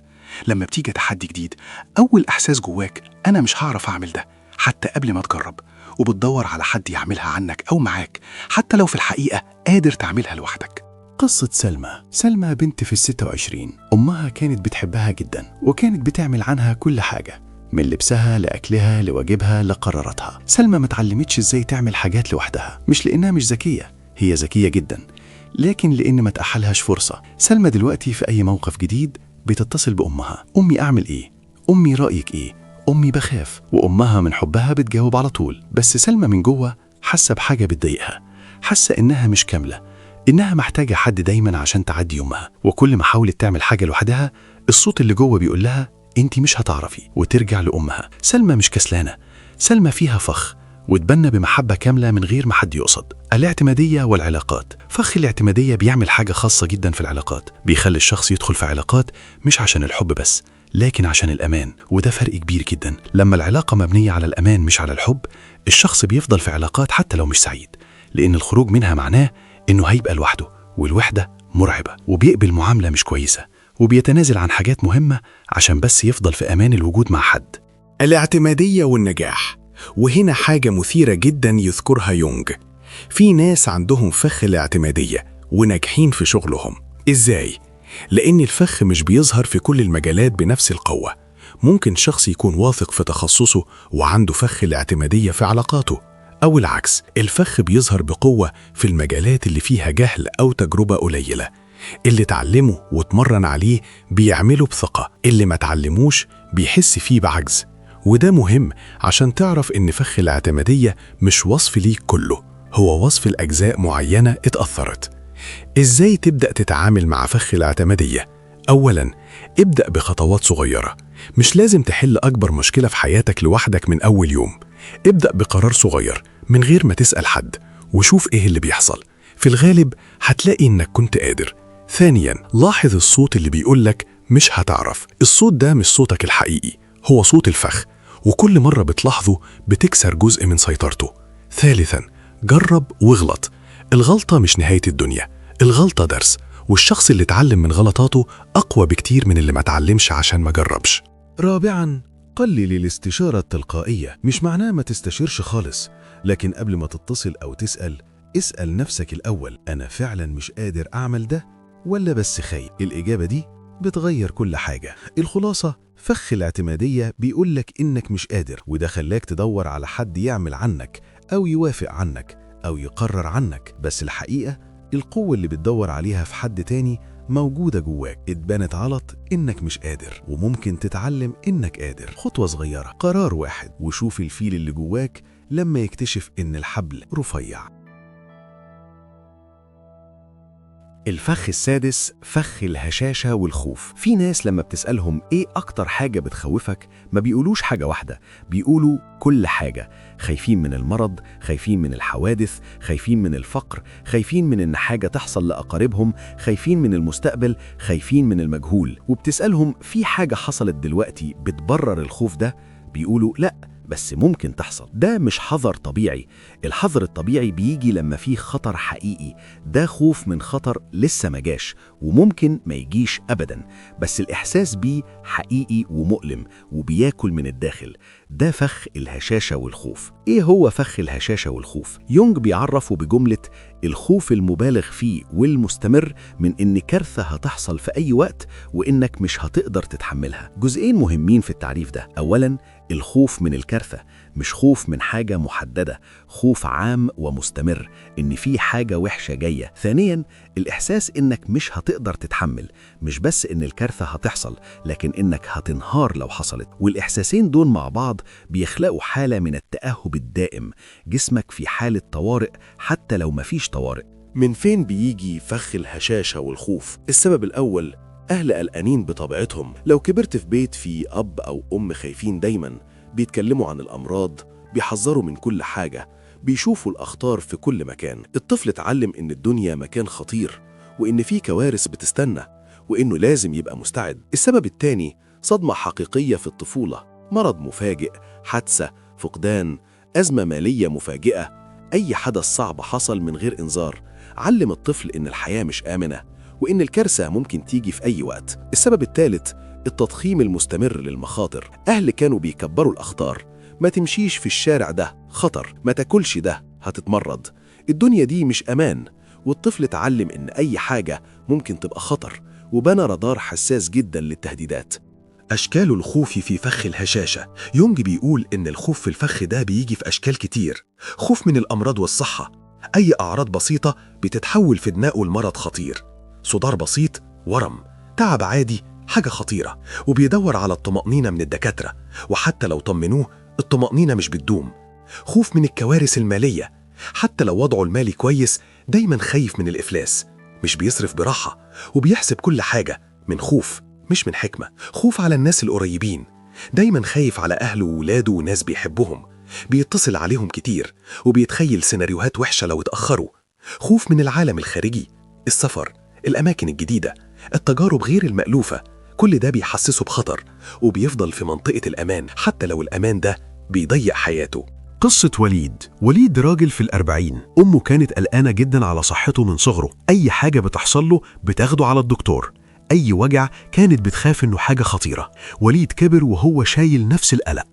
لما بتيجي تحدي جديد، أول إحساس جواك أنا مش هعرف أعمل ده حتى قبل ما تجرب، وبتدور على حد يعملها عنك أو معاك، حتى لو في الحقيقة قادر تعملها لوحدك. قصة سلمى. سلمى بنت في 26، أمها كانت بتحبها جدا وكانت بتعمل عنها كل حاجة، من لبسها لأكلها لواجبها لقراراتها. سلمى ما اتعلمتش إزاي تعمل حاجات لوحدها، مش لأنها مش ذكية، هي ذكية جدا، لكن لأن ما تأحلهاش فرصة. سلمى دلوقتي في أي موقف جديد بتتصل بأمها، أمي أعمل إيه؟ أمي رأيك إيه؟ أمي بخاف. وأمها من حبها بتجاوب على طول، بس سلمى من جوه حاسة بحاجة بتضايقها، حاسة إنها مش كاملة، إنها محتاجة حد دايما عشان تعدي يومها. وكل ما حاولت تعمل حاجة لوحدها، الصوت اللي جوه بيقول لها أنت مش هتعرفي، وترجع لأمها. سلمى مش كسلانة، سلمى فيها فخ وتبنى بمحبة كاملة من غير ما حد يقصد. الاعتمادية والعلاقات. فخ الاعتمادية بيعمل حاجة خاصة جدا في العلاقات، بيخلي الشخص يدخل في علاقات مش عشان الحب بس، لكن عشان الأمان، وده فرق كبير جدا. لما العلاقة مبنية على الأمان مش على الحب، الشخص بيفضل في علاقات حتى لو مش سعيد، لأن الخروج منها معناه إنه هيبقى لوحده، والوحدة مرعبة، وبيقبل معاملة مش كويسة، وبيتنازل عن حاجات مهمة عشان بس يفضل في أمان الوجود مع حد. الاعتمادية والنجاح. وهنا حاجة مثيرة جدا يذكرها يونغ. في ناس عندهم فخ الاعتمادية وناجحين في شغلهم. إزاي؟ لأن الفخ مش بيظهر في كل المجالات بنفس القوة. ممكن شخص يكون واثق في تخصصه وعنده فخ الاعتمادية في علاقاته، أو العكس، الفخ بيظهر بقوة في المجالات اللي فيها جهل أو تجربة قليلة. اللي تعلمه وتمرن عليه بيعمله بثقة، اللي ما تعلموش بيحس فيه بعجز. وده مهم عشان تعرف إن فخ الاعتمادية مش وصف ليك كله، هو وصف لأجزاء معينة اتأثرت. إزاي تبدأ تتعامل مع فخ الاعتمادية؟ أولاً، ابدأ بخطوات صغيرة. مش لازم تحل أكبر مشكلة في حياتك لوحدك من أول يوم. ابدأ بقرار صغير من غير ما تسأل حد، وشوف إيه اللي بيحصل. في الغالب هتلاقي إنك كنت قادر. ثانياً، لاحظ الصوت اللي بيقولك مش هتعرف. الصوت ده مش صوتك الحقيقي، هو صوت الفخ، وكل مرة بتلاحظه بتكسر جزء من سيطرته. ثالثاً، جرب واغلط. الغلطة مش نهاية الدنيا، الغلطة درس، والشخص اللي اتعلم من غلطاته أقوى بكتير من اللي ما اتعلمش عشان ما جربش. رابعاً، قلل الاستشارة التلقائية. مش معناه ما تستشيرش خالص، لكن قبل ما تتصل أو تسأل، اسأل نفسك الأول: أنا فعلاً مش قادر أعمل ده ولا بس خايف؟ الإجابة دي بتغير كل حاجة. الخلاصة، فخ الاعتمادية بيقولك إنك مش قادر، وده خلاك تدور على حد يعمل عنك أو يوافق عنك أو يقرر عنك. بس الحقيقة القوة اللي بتدور عليها في حد تاني موجودة جواك، اتبنت غلط إنك مش قادر، وممكن تتعلم إنك قادر. خطوة صغيرة، قرار واحد، وشوف الفيل اللي جواك لما يكتشف إن الحبل رفيع. الفخ السادس، فخ الهشاشة والخوف. في ناس لما بتسألهم إيه أكتر حاجة بتخوفك، ما بيقولوش حاجة واحدة، بيقولوا كل حاجة. خايفين من المرض، خايفين من الحوادث، خايفين من الفقر، خايفين من إن حاجة تحصل لأقاربهم، خايفين من المستقبل، خايفين من المجهول. وبتسألهم في حاجة حصلت دلوقتي بتبرر الخوف ده، بيقولوا لأ بس ممكن تحصل. ده مش حذر طبيعي. الحذر الطبيعي بيجي لما فيه خطر حقيقي. ده خوف من خطر لسه ما جاش وممكن ما يجيش أبدا، بس الإحساس بيه حقيقي ومؤلم وبياكل من الداخل. ده فخ الهشاشة والخوف. إيه هو فخ الهشاشة والخوف؟ يونغ بيعرفه بجملة الخوف المبالغ فيه والمستمر من إن كارثة هتحصل في أي وقت وإنك مش هتقدر تتحملها. جزئين مهمين في التعريف ده. أولاً، الخوف من الكارثة، مش خوف من حاجة محددة، خوف عام ومستمر إن في حاجة وحشة جاية. ثانياً، الإحساس إنك مش هتقدر تتحمل، مش بس إن الكارثة هتحصل، لكن إنك هتنهار لو حصلت. والإحساسين دول مع بعض بيخلقوا حالة من التأهب الدائم، جسمك في حالة طوارئ حتى لو مفيش طوارئ. من فين بيجي فخ الهشاشة والخوف؟ السبب الأول، أهل قلقانين بطبيعتهم. لو كبرت في بيت فيه أب أو أم خايفين دايماً، بيتكلموا عن الأمراض، بيحذروا من كل حاجة، بيشوفوا الأخطار في كل مكان، الطفل اتعلم إن الدنيا مكان خطير، وإن فيه كوارث بتستنى، وإنه لازم يبقى مستعد. السبب الثاني، صدمة حقيقية في الطفولة، مرض مفاجئ، حادثة، فقدان، أزمة مالية مفاجئة، أي حدث صعب حصل من غير إنذار، علم الطفل إن الحياة مش آمنة، وإن الكارثة ممكن تيجي في أي وقت. السبب الثالث، التضخيم المستمر للمخاطر. أهل كانوا بيكبروا الأخطار، ما تمشيش في الشارع ده خطر، ما تاكلش ده هتتمرض، الدنيا دي مش أمان. والطفل اتعلم إن أي حاجة ممكن تبقى خطر، وبنى رادار حساس جدا للتهديدات. أشكال الخوف في فخ الهشاشة. يونج بيقول إن الخوف في الفخ ده بيجي في أشكال كتير. خوف من الأمراض والصحة، أي أعراض بسيطة بتتحول في دماغه لمرض خطير، صداع بسيط، ورم، تعب عادي، حاجة خطيرة. وبيدور على الطمأنينة من الدكاترة، وحتى لو طمنوه الطمأنينة مش بتدوم. خوف من الكوارث المالية، حتى لو وضعه المالي كويس دايما خايف من الإفلاس، مش بيصرف براحة وبيحسب كل حاجة من خوف مش من حكمة. خوف على الناس القريبين، دايما خايف على أهله وولاده وناس بيحبهم، بيتصل عليهم كتير وبيتخيل سيناريوهات وحشة لو اتأخروا. خوف من العالم الخارجي، السفر، الأماكن الجديدة، التجارب غير المألوفة، كل ده بيحسسه بخطر وبيفضل في منطقة الأمان حتى لو الأمان ده بيضيع حياته. قصة وليد. وليد راجل في 40، أمه كانت قلقانة جدا على صحته من صغره، أي حاجة بتحصل له بتاخده على الدكتور، أي وجع كانت بتخاف إنه حاجة خطيرة. وليد كبر وهو شايل نفس القلق.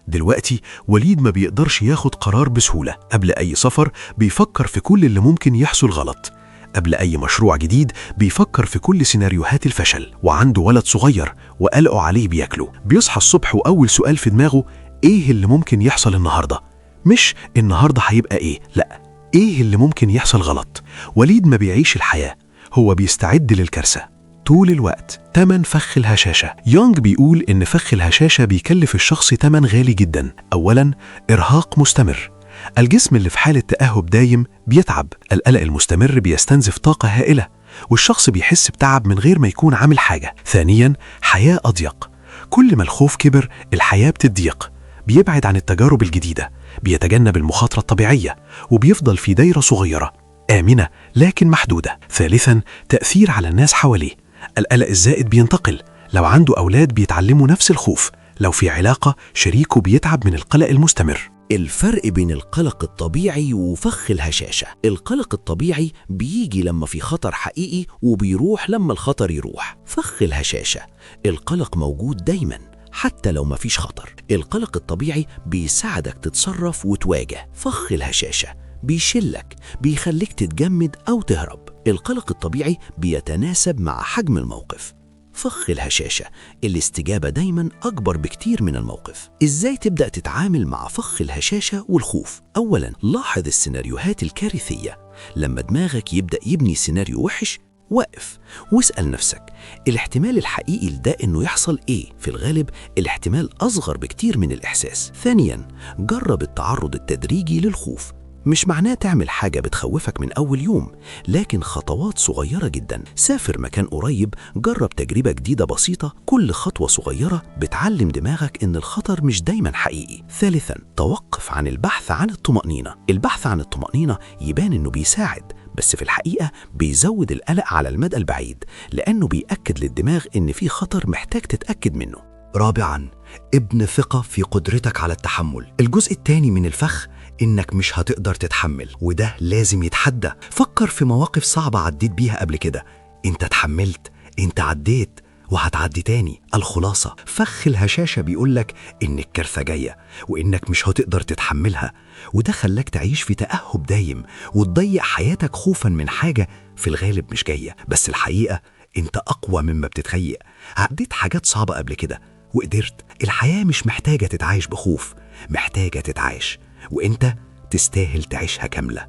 دلوقتي وليد ما بيقدرش ياخد قرار بسهولة، قبل أي سفر بيفكر في كل اللي ممكن يحصل غلط. قبل أي مشروع جديد بيفكر في كل سيناريوهات الفشل، وعنده ولد صغير وقلقه عليه بياكله. بيصحى الصبح وأول سؤال في دماغه إيه اللي ممكن يحصل النهاردة؟ مش النهاردة هيبقى إيه، لأ، إيه اللي ممكن يحصل غلط. وليد ما بيعيش الحياة، هو بيستعد للكارثة طول الوقت. تمن فخ الهشاشة. يونغ بيقول إن فخ الهشاشة بيكلف الشخص تمن غالي جدا. أولاً، إرهاق مستمر. الجسم اللي في حالة تأهب دايم بيتعب، القلق المستمر بيستنزف طاقة هائلة، والشخص بيحس بتعب من غير ما يكون عامل حاجة. ثانياً، حياة أضيق. كل ما الخوف كبر الحياة بتضيق، بيبعد عن التجارب الجديدة، بيتجنب المخاطرة الطبيعية، وبيفضل في دايرة صغيرة آمنة لكن محدودة. ثالثاً، تأثير على الناس حواليه. القلق الزائد بينتقل، لو عنده أولاد بيتعلموا نفس الخوف، لو في علاقة شريكه بيتعب من القلق المستمر. الفرق بين القلق الطبيعي وفخ الهشاشة. القلق الطبيعي بيجي لما في خطر حقيقي وبيروح لما الخطر يروح. فخ الهشاشة القلق موجود دايما حتى لو مفيش خطر. القلق الطبيعي بيساعدك تتصرف وتواجه. فخ الهشاشة بيشلك، بيخليك تتجمد أو تهرب. القلق الطبيعي بيتناسب مع حجم الموقف. فخ الهشاشة الاستجابة دايما أكبر بكتير من الموقف. إزاي تبدأ تتعامل مع فخ الهشاشة والخوف؟ أولا، لاحظ السيناريوهات الكارثية. لما دماغك يبدأ يبني سيناريو وحش، وقف واسأل نفسك الاحتمال الحقيقي لده إنه يحصل إيه؟ في الغالب الاحتمال أصغر بكتير من الإحساس. ثانيا، جرب التعرض التدريجي للخوف. مش معناه تعمل حاجة بتخوفك من أول يوم، لكن خطوات صغيرة جدا. سافر مكان قريب، جرب تجربة جديدة بسيطة. كل خطوة صغيرة بتعلم دماغك إن الخطر مش دايما حقيقي. ثالثا، توقف عن البحث عن الطمأنينة. البحث عن الطمأنينة يبان إنه بيساعد، بس في الحقيقة بيزود القلق على المدى البعيد، لأنه بيأكد للدماغ إن في خطر محتاج تتأكد منه. رابعاً، ابن ثقة في قدرتك على التحمل. الجزء الثاني من الفخ إنك مش هتقدر تتحمل، وده لازم يتحدى. فكر في مواقف صعبة عديت بيها قبل كده، انت اتحملت، انت عديت، وهتعدي تاني. الخلاصة، فخ الهشاشة بيقولك إن الكارثة جاية وإنك مش هتقدر تتحملها، وده خلاك تعيش في تأهب دايم وتضيع حياتك خوفاً من حاجة في الغالب مش جاية. بس الحقيقة انت أقوى مما بتتخيل. عديت حاجات صعبة قبل كده وقدرت. الحياة مش محتاجة تتعايش بخوف، محتاجة تتعايش، وإنت تستاهل تعيشها كاملة.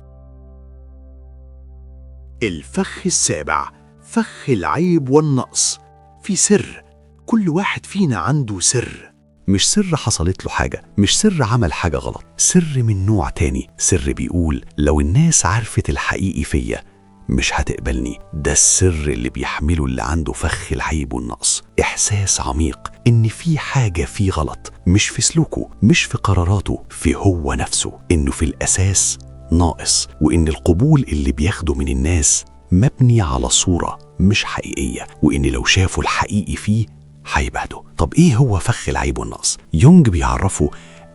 الفخ السابع، فخ العيب والنقص. في سر، كل واحد فينا عنده سر. مش سر حصلت له حاجة، مش سر عمل حاجة غلط، سر من نوع تاني. سر بيقول لو الناس عرفت الحقيقي فيا مش هتقبلني. ده السر اللي بيحمله اللي عنده فخ العيب والنقص. إحساس عميق إن في حاجة فيه غلط، مش في سلوكه، مش في قراراته، في هو نفسه، إنه في الأساس ناقص، وإن القبول اللي بياخده من الناس مبني على صورة مش حقيقية، وإن لو شافوا الحقيقي فيه هيبعدوا. طب إيه هو فخ العيب والنقص؟ يونج بيعرفه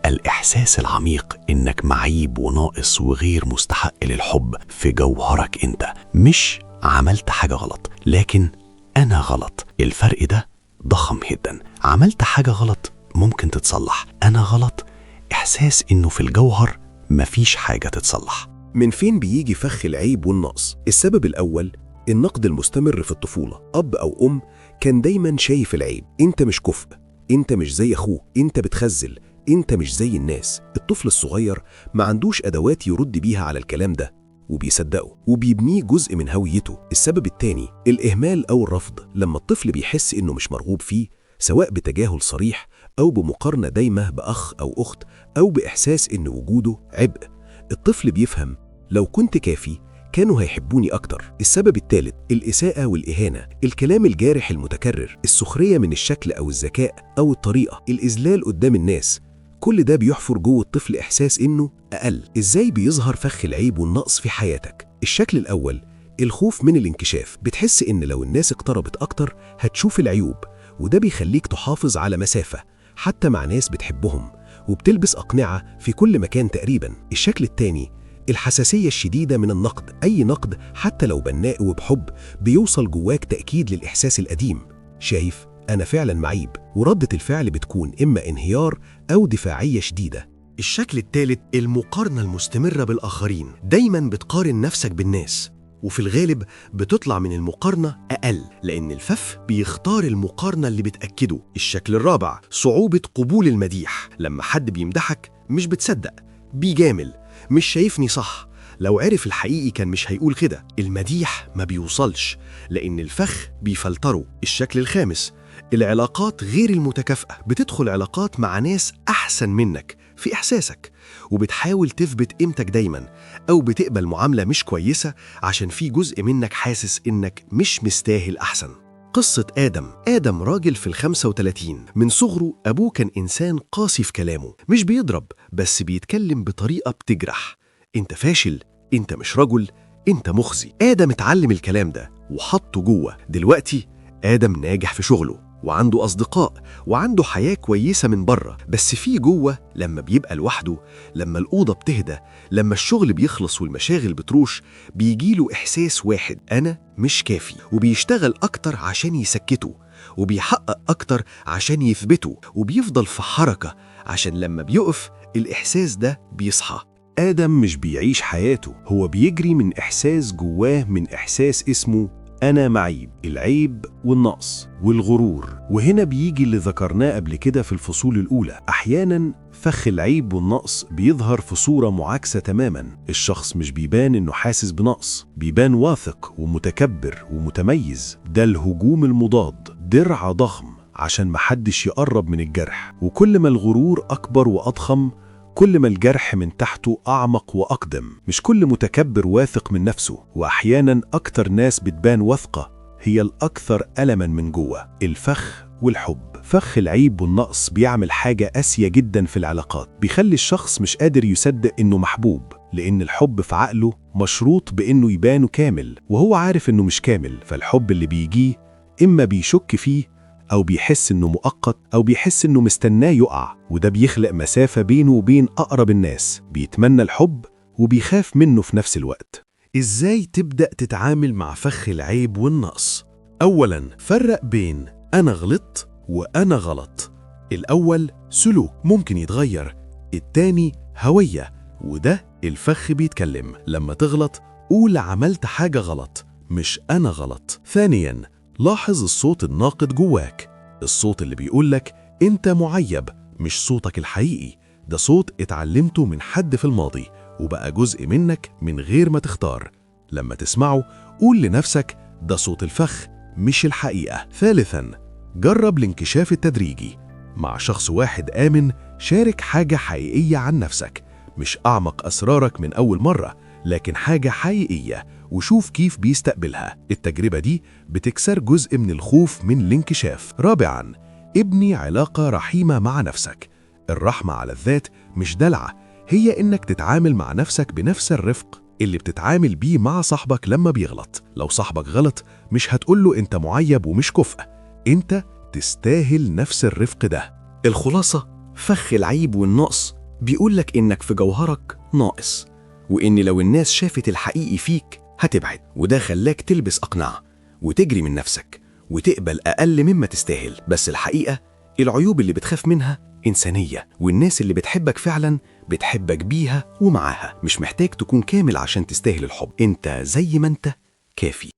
الإحساس العميق إنك معيب وناقص وغير مستحق للحب في جوهرك أنت. مش عملت حاجة غلط، لكن أنا غلط. الفرق ده ضخم جدا. عملت حاجة غلط ممكن تتصلح، أنا غلط إحساس إنه في الجوهر مفيش حاجة تتصلح. من فين بيجي فخ العيب والنقص؟ السبب الأول، النقد المستمر في الطفولة. أب أو أم كان دايما شايف العيب، أنت مش كفء، أنت مش زي أخوه، أنت بتخزل، أنت مش زي الناس. الطفل الصغير ما عندوش أدوات يرد بيها على الكلام ده، وبيصدقه وبيبنيه جزء من هويته. السبب الثاني، الإهمال أو الرفض. لما الطفل بيحس إنه مش مرغوب فيه، سواء بتجاهل صريح أو بمقارنة دايمة بأخ أو أخت، أو بإحساس إن وجوده عبء، الطفل بيفهم لو كنت كافي كانوا هيحبوني أكتر. السبب الثالث، الإساءة والإهانة. الكلام الجارح المتكرر، السخرية من الشكل أو الذكاء أو الطريقة، الإذلال قدام الناس، كل ده بيحفر جوه الطفل إحساس إنه أقل. إزاي بيظهر فخ العيب والنقص في حياتك؟ الشكل الأول، الخوف من الانكشاف. بتحس إن لو الناس اقتربت أكتر هتشوف العيوب، وده بيخليك تحافظ على مسافة حتى مع ناس بتحبهم، وبتلبس أقنعة في كل مكان تقريبا. الشكل الثاني، الحساسية الشديدة من النقد. أي نقد حتى لو بناء وبحب بيوصل جواك تأكيد للإحساس القديم، شايف أنا فعلا معيب، وردة الفعل بتكون إما انهيار أو دفاعية شديدة. الشكل الثالث، المقارنة المستمرة بالآخرين. دايما بتقارن نفسك بالناس، وفي الغالب بتطلع من المقارنة أقل، لأن الفخ بيختار المقارنة اللي بتأكده. الشكل الرابع، صعوبة قبول المديح. لما حد بيمدحك مش بتصدق، بيجامل، مش شايفني صح، لو عرف الحقيقي كان مش هيقول كده. المديح ما بيوصلش لأن الفخ بيفلتره. الشكل الخامس، العلاقات غير المتكافئة. بتدخل علاقات مع ناس أحسن منك في إحساسك، وبتحاول تثبت قيمتك دايما، أو بتقبل معاملة مش كويسة عشان في جزء منك حاسس إنك مش مستاهل أحسن. قصة آدم. آدم راجل في 35، من صغره أبوه كان إنسان قاسي في كلامه، مش بيضرب بس بيتكلم بطريقة بتجرح. أنت فاشل، أنت مش رجل، أنت مخزي. آدم اتعلم الكلام ده وحطه جوه. دلوقتي آدم ناجح في شغله وعنده أصدقاء وعنده حياة كويسة من بره، بس في جوه لما بيبقى لوحده، لما الأوضة بتهدى، لما الشغل بيخلص والمشاغل بتروش، بيجيله إحساس واحد، أنا مش كافي. وبيشتغل أكتر عشان يسكته، وبيحقق أكتر عشان يثبته، وبيفضل في حركة عشان لما بيقف الإحساس ده بيصحى. آدم مش بيعيش حياته، هو بيجري من إحساس جواه، من إحساس اسمه أنا معيب، العيب والنقص والغرور. وهنا بيجي اللي ذكرناه قبل كده في الفصول الأولى. أحياناً فخ العيب والنقص بيظهر في صورة معاكسة تماماً. الشخص مش بيبان إنه حاسس بنقص، بيبان واثق ومتكبر ومتميز. ده الهجوم المضاد، درع ضخم عشان محدش يقرب من الجرح. وكل ما الغرور أكبر وأضخم، كل ما الجرح من تحته أعمق وأقدم. مش كل متكبر واثق من نفسه، وأحياناً أكتر ناس بتبان واثقة هي الأكثر ألماً من جوه. الفخ والحب. فخ العيب والنقص بيعمل حاجة قاسية جداً في العلاقات، بيخلي الشخص مش قادر يصدق إنه محبوب، لأن الحب في عقله مشروط بإنه يبانه كامل، وهو عارف إنه مش كامل. فالحب اللي بيجيه إما بيشك فيه، أو بيحس إنه مؤقت، أو بيحس إنه مستناه يقع، وده بيخلق مسافة بينه وبين أقرب الناس. بيتمنى الحب وبيخاف منه في نفس الوقت. إزاي تبدأ تتعامل مع فخ العيب والنقص؟ أولاً، فرق بين أنا غلطت وأنا غلط. الأول سلوك ممكن يتغير، التاني هوية، وده الفخ بيتكلم. لما تغلط قول عملت حاجة غلط، مش أنا غلط. ثانياً، لاحظ الصوت الناقد جواك، الصوت اللي بيقولك أنت معيب، مش صوتك الحقيقي، ده صوت اتعلمته من حد في الماضي وبقى جزء منك من غير ما تختار. لما تسمعه قول لنفسك ده صوت الفخ مش الحقيقة. ثالثاً، جرب الانكشاف التدريجي مع شخص واحد آمن. شارك حاجة حقيقية عن نفسك، مش أعمق أسرارك من أول مرة، لكن حاجة حقيقية، وشوف كيف بيستقبلها. التجربة دي بتكسر جزء من الخوف من الانكشاف. رابعاً، ابني علاقة رحيمة مع نفسك. الرحمة على الذات مش دلعة، هي إنك تتعامل مع نفسك بنفس الرفق اللي بتتعامل بيه مع صاحبك لما بيغلط. لو صاحبك غلط مش هتقوله أنت معيب ومش كفء، أنت تستاهل نفس الرفق ده. الخلاصة، فخ العيب والنقص بيقولك إنك في جوهرك ناقص، وإن لو الناس شافت الحقيقي فيك هتبعد، وده خلاك تلبس أقنعة وتجري من نفسك وتقبل أقل مما تستاهل. بس الحقيقة العيوب اللي بتخاف منها إنسانية، والناس اللي بتحبك فعلا بتحبك بيها ومعاها. مش محتاج تكون كامل عشان تستاهل الحب، أنت زي ما أنت كافي.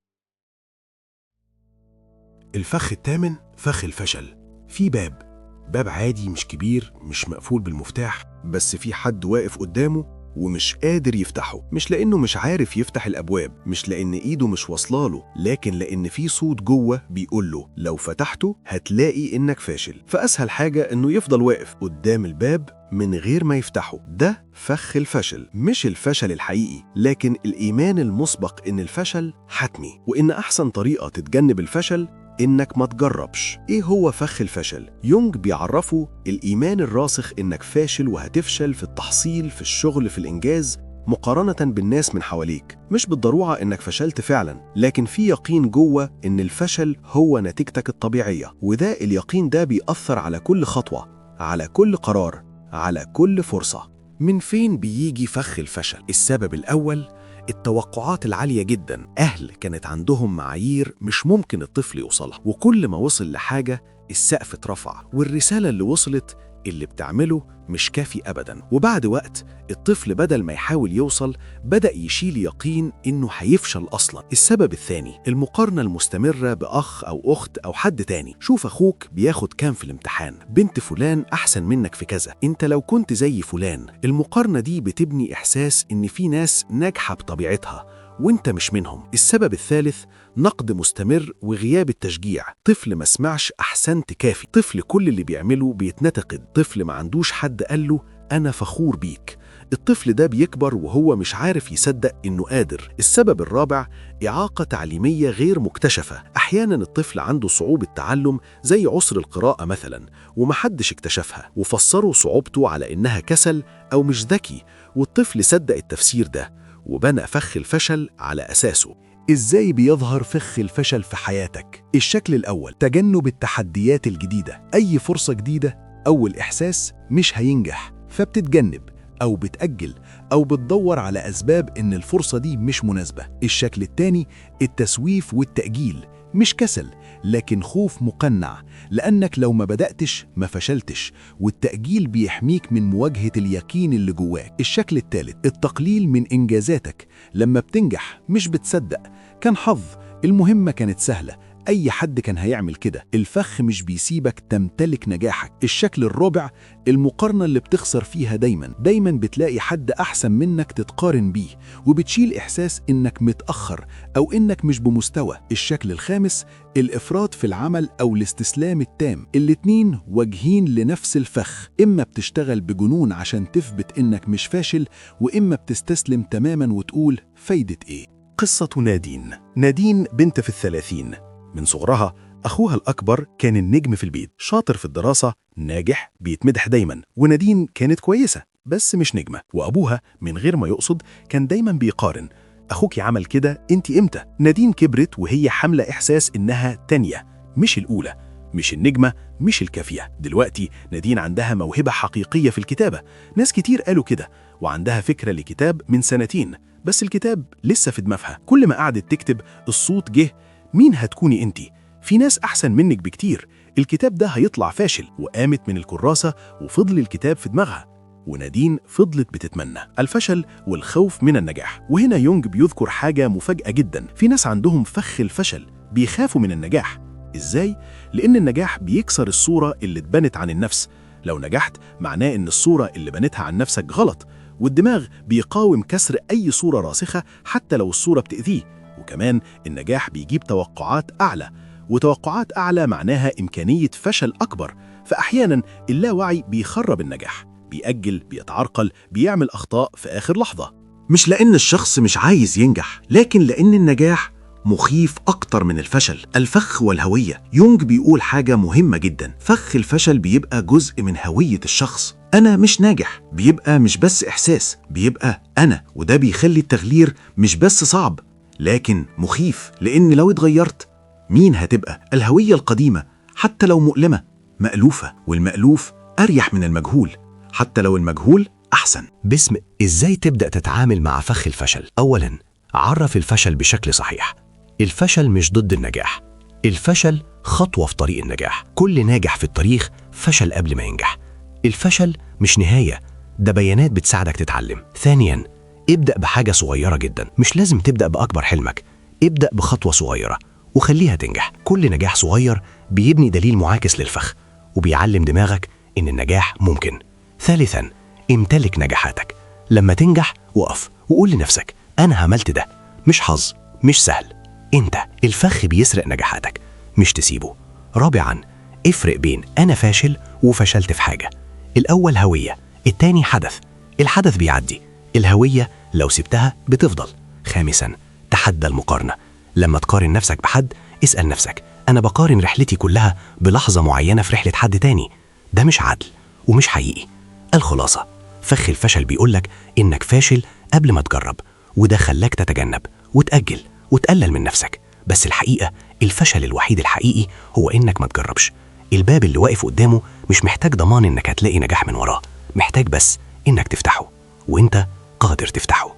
الفخ الثامن، فخ الفشل. في باب عادي مش كبير، مش مقفول بالمفتاح، بس في حد واقف قدامه ومش قادر يفتحه. مش لأنه مش عارف يفتح الأبواب، مش لأن إيده مش واصلاله، لكن لأن في صوت جوه بيقوله لو فتحته هتلاقي إنك فاشل. فأسهل حاجة إنه يفضل واقف قدام الباب من غير ما يفتحه. ده فخ الفشل، مش الفشل الحقيقي، لكن الإيمان المسبق إن الفشل حتمي، وإن أحسن طريقة تتجنب الفشل إنك ما تجربش. إيه هو فخ الفشل؟ يونج بيعرفه الإيمان الراسخ إنك فاشل وهتفشل في التحصيل، في الشغل، في الإنجاز، مقارنة بالناس من حواليك. مش بالضرورة إنك فشلت فعلا، لكن في يقين جوه إن الفشل هو نتيجتك الطبيعية، وده اليقين ده بيأثر على كل خطوة، على كل قرار، على كل فرصة. من فين بيجي فخ الفشل؟ السبب الأول التوقعات العالية جدا. أهل كانت عندهم معايير مش ممكن الطفل يوصلها، وكل ما وصل لحاجة السقف اترفع، والرسالة اللي وصلت اللي بتعمله مش كافي أبداً. وبعد وقت الطفل بدل ما يحاول يوصل بدأ يشيل يقين إنه هيفشل أصلاً. السبب الثاني المقارنة المستمرة بأخ أو أخت أو حد تاني. شوف أخوك بياخد كام في الامتحان، بنت فلان أحسن منك في كذا، أنت لو كنت زي فلان. المقارنة دي بتبني إحساس إن في ناس ناجحة بطبيعتها وانت مش منهم. السبب الثالث نقد مستمر وغياب التشجيع. طفل ما سمعش أحسنت كافي، طفل كل اللي بيعمله بيتنتقد، طفل ما عندوش حد قال له أنا فخور بيك. الطفل ده بيكبر وهو مش عارف يصدق إنه قادر. السبب الرابع إعاقة تعليمية غير مكتشفة. أحياناً الطفل عنده صعوبة تعلم زي عسر القراءة مثلاً ومحدش اكتشفها، وفسروا صعوبته على إنها كسل أو مش ذكي، والطفل صدق التفسير ده وبنى فخ الفشل على أساسه. إزاي بيظهر فخ الفشل في حياتك؟ الشكل الأول تجنب التحديات الجديدة. أي فرصة جديدة أول إحساس مش هينجح، فبتتجنب أو بتأجل أو بتدور على أسباب إن الفرصة دي مش مناسبة. الشكل الثاني التسويف والتأجيل. مش كسل لكن خوف مقنع، لأنك لو ما بدأتش ما فشلتش، والتأجيل بيحميك من مواجهة اليقين اللي جواك. الشكل الثالث التقليل من إنجازاتك. لما بتنجح مش بتصدق، كان حظ، المهمة كانت سهلة، أي حد كان هيعمل كده. الفخ مش بيسيبك تمتلك نجاحك. الشكل الرابع المقارنة اللي بتخسر فيها دايما. دايما بتلاقي حد أحسن منك تتقارن بيه، وبتشيل إحساس إنك متأخر أو إنك مش بمستوى. الشكل الخامس الإفراط في العمل أو الاستسلام التام. الاتنين واجهين لنفس الفخ، إما بتشتغل بجنون عشان تثبت إنك مش فاشل، وإما بتستسلم تماما وتقول فايدة إيه. قصة نادين. نادين بنت في 30، من صغرها أخوها الأكبر كان النجم في البيت، شاطر في الدراسة، ناجح، بيتمدح دايما. ونادين كانت كويسة بس مش نجمة، وأبوها من غير ما يقصد كان دايما بيقارن، أخوكي عمل كده، أنت إمتى؟ نادين كبرت وهي حاملة إحساس إنها تانية، مش الأولى، مش النجمة، مش الكافية. دلوقتي نادين عندها موهبة حقيقية في الكتابة، ناس كتير قالوا كده، وعندها فكرة لكتاب من 2 سنين، بس الكتاب لسه في دماغها. كل ما قعدت تكتب الصوت جه، مين هتكوني انتي؟ في ناس أحسن منك بكتير، الكتاب ده هيطلع فاشل. وقامت من الكراسة وفضل الكتاب في دماغها، ونادين فضلت بتتمنى الفشل والخوف من النجاح. وهنا يونج بيذكر حاجة مفاجأة جدا، في ناس عندهم فخ الفشل، بيخافوا من النجاح. إزاي؟ لأن النجاح بيكسر الصورة اللي اتبنت عن النفس. لو نجحت معناه إن الصورة اللي بنتها عن نفسك غلط، والدماغ بيقاوم كسر أي صورة راسخة حتى لو الصورة بتأذيه. وكمان النجاح بيجيب توقعات أعلى، وتوقعات أعلى معناها إمكانية فشل أكبر. فأحياناً اللاوعي بيخرب النجاح، بيأجل، بيتعرقل، بيعمل أخطاء في آخر لحظة. مش لأن الشخص مش عايز ينجح، لكن لأن النجاح مخيف أكتر من الفشل. الفخ والهوية. يونج بيقول حاجة مهمة جدا، فخ الفشل بيبقى جزء من هوية الشخص. أنا مش ناجح بيبقى مش بس إحساس، بيبقى أنا، وده بيخلي التغيير مش بس صعب لكن مخيف، لأن لو اتغيرت مين هتبقى؟ الهوية القديمة حتى لو مؤلمة مألوفة، والمألوف أريح من المجهول، حتى لو المجهول أحسن. باسم إزاي تبدأ تتعامل مع فخ الفشل؟ أولاً، عرف الفشل بشكل صحيح. الفشل مش ضد النجاح، الفشل خطوة في طريق النجاح. كل ناجح في التاريخ فشل قبل ما ينجح. الفشل مش نهاية، ده بيانات بتساعدك تتعلم. ثانياً، ابدأ بحاجة صغيرة جدا، مش لازم تبدأ بأكبر حلمك، ابدأ بخطوة صغيرة وخليها تنجح. كل نجاح صغير بيبني دليل معاكس للفخ، وبيعلم دماغك إن النجاح ممكن. ثالثاً، امتلك نجاحاتك. لما تنجح وقف وقول لنفسك أنا عملت ده، مش حظ، مش سهل، أنت. الفخ بيسرق نجاحاتك، مش تسيبه. رابعاً، افرق بين أنا فاشل وفشلت في حاجة. الأول هوية، التاني حدث. الحدث بيعدي، الهوية لو سبتها بتفضل. خامساً، تحدى المقارنة. لما تقارن نفسك بحد اسأل نفسك أنا بقارن رحلتي كلها بلحظة معينة في رحلة حد تاني؟ ده مش عدل ومش حقيقي. الخلاصة، فخ الفشل بيقولك إنك فاشل قبل ما تجرب، وده خلاك تتجنب وتأجل وتقلل من نفسك. بس الحقيقة الفشل الوحيد الحقيقي هو إنك ما تجربش. الباب اللي واقف قدامه مش محتاج ضمان إنك هتلاقي نجاح من وراه، محتاج بس إنك تفتحه، وإنت قادر تفتحه.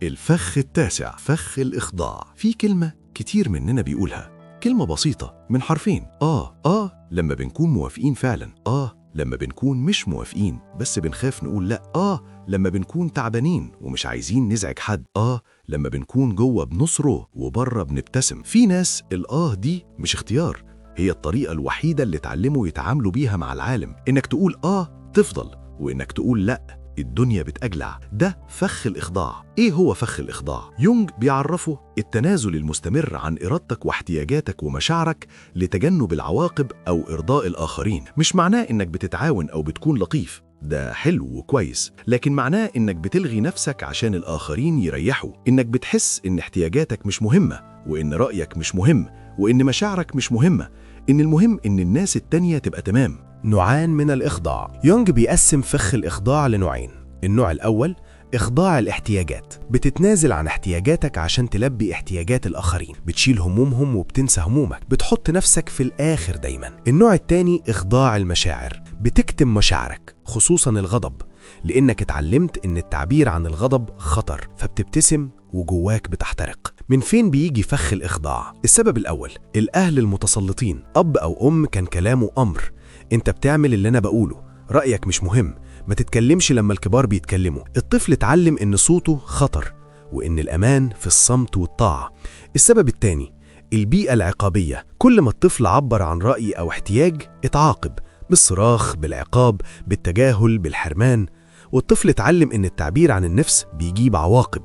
الفخ التاسع، فخ الإخضاع. في كلمة كتير مننا بيقولها، كلمة بسيطة من حرفين: آه لما بنكون موافقين فعلا، لما بنكون مش موافقين بس بنخاف نقول لأ، لما بنكون تعبانين ومش عايزين نزعج حد، لما بنكون جوه بنصره وبره بنبتسم. في ناس الآه دي مش اختيار، هي الطريقة الوحيدة اللي اتعلموا يتعاملوا بيها مع العالم. إنك تقول تفضل، وإنك تقول لأ الدنيا بتأجلع. ده فخ الإخضاع. إيه هو فخ الإخضاع؟ يونغ بيعرفه التنازل المستمر عن إرادتك واحتياجاتك ومشاعرك لتجنب العواقب أو إرضاء الآخرين. مش معناه إنك بتتعاون أو بتكون لطيف، ده حلو وكويس، لكن معناه إنك بتلغي نفسك عشان الآخرين يريحوا، إنك بتحس إن احتياجاتك مش مهمة، وإن رأيك مش مهم، وإن مشاعرك مش مهمة، إن المهم إن الناس التانية تبقى تمام. نوعان من الإخضاع. يونغ بيقسم فخ الإخضاع لنوعين. النوع الأول إخضاع الاحتياجات، بتتنازل عن احتياجاتك عشان تلبي احتياجات الآخرين، بتشيل همومهم وبتنسى همومك، بتحط نفسك في الآخر دايما. النوع الثاني إخضاع المشاعر، بتكتم مشاعرك خصوصا الغضب، لأنك اتعلمت إن التعبير عن الغضب خطر، فبتبتسم وجواك بتحترق. من فين بيجي فخ الإخضاع؟ السبب الأول الأهل المتسلطين، أب أو أم كان كلامه أمر، أنت بتعمل اللي أنا بقوله، رأيك مش مهم، ما تتكلمش لما الكبار بيتكلموا. الطفل اتعلم إن صوته خطر وإن الأمان في الصمت والطاعة. السبب الثاني البيئة العقابية، كل ما الطفل عبر عن رأي أو احتياج اتعاقب بالصراخ، بالعقاب، بالتجاهل، بالحرمان، والطفل اتعلم إن التعبير عن النفس بيجيب عواقب،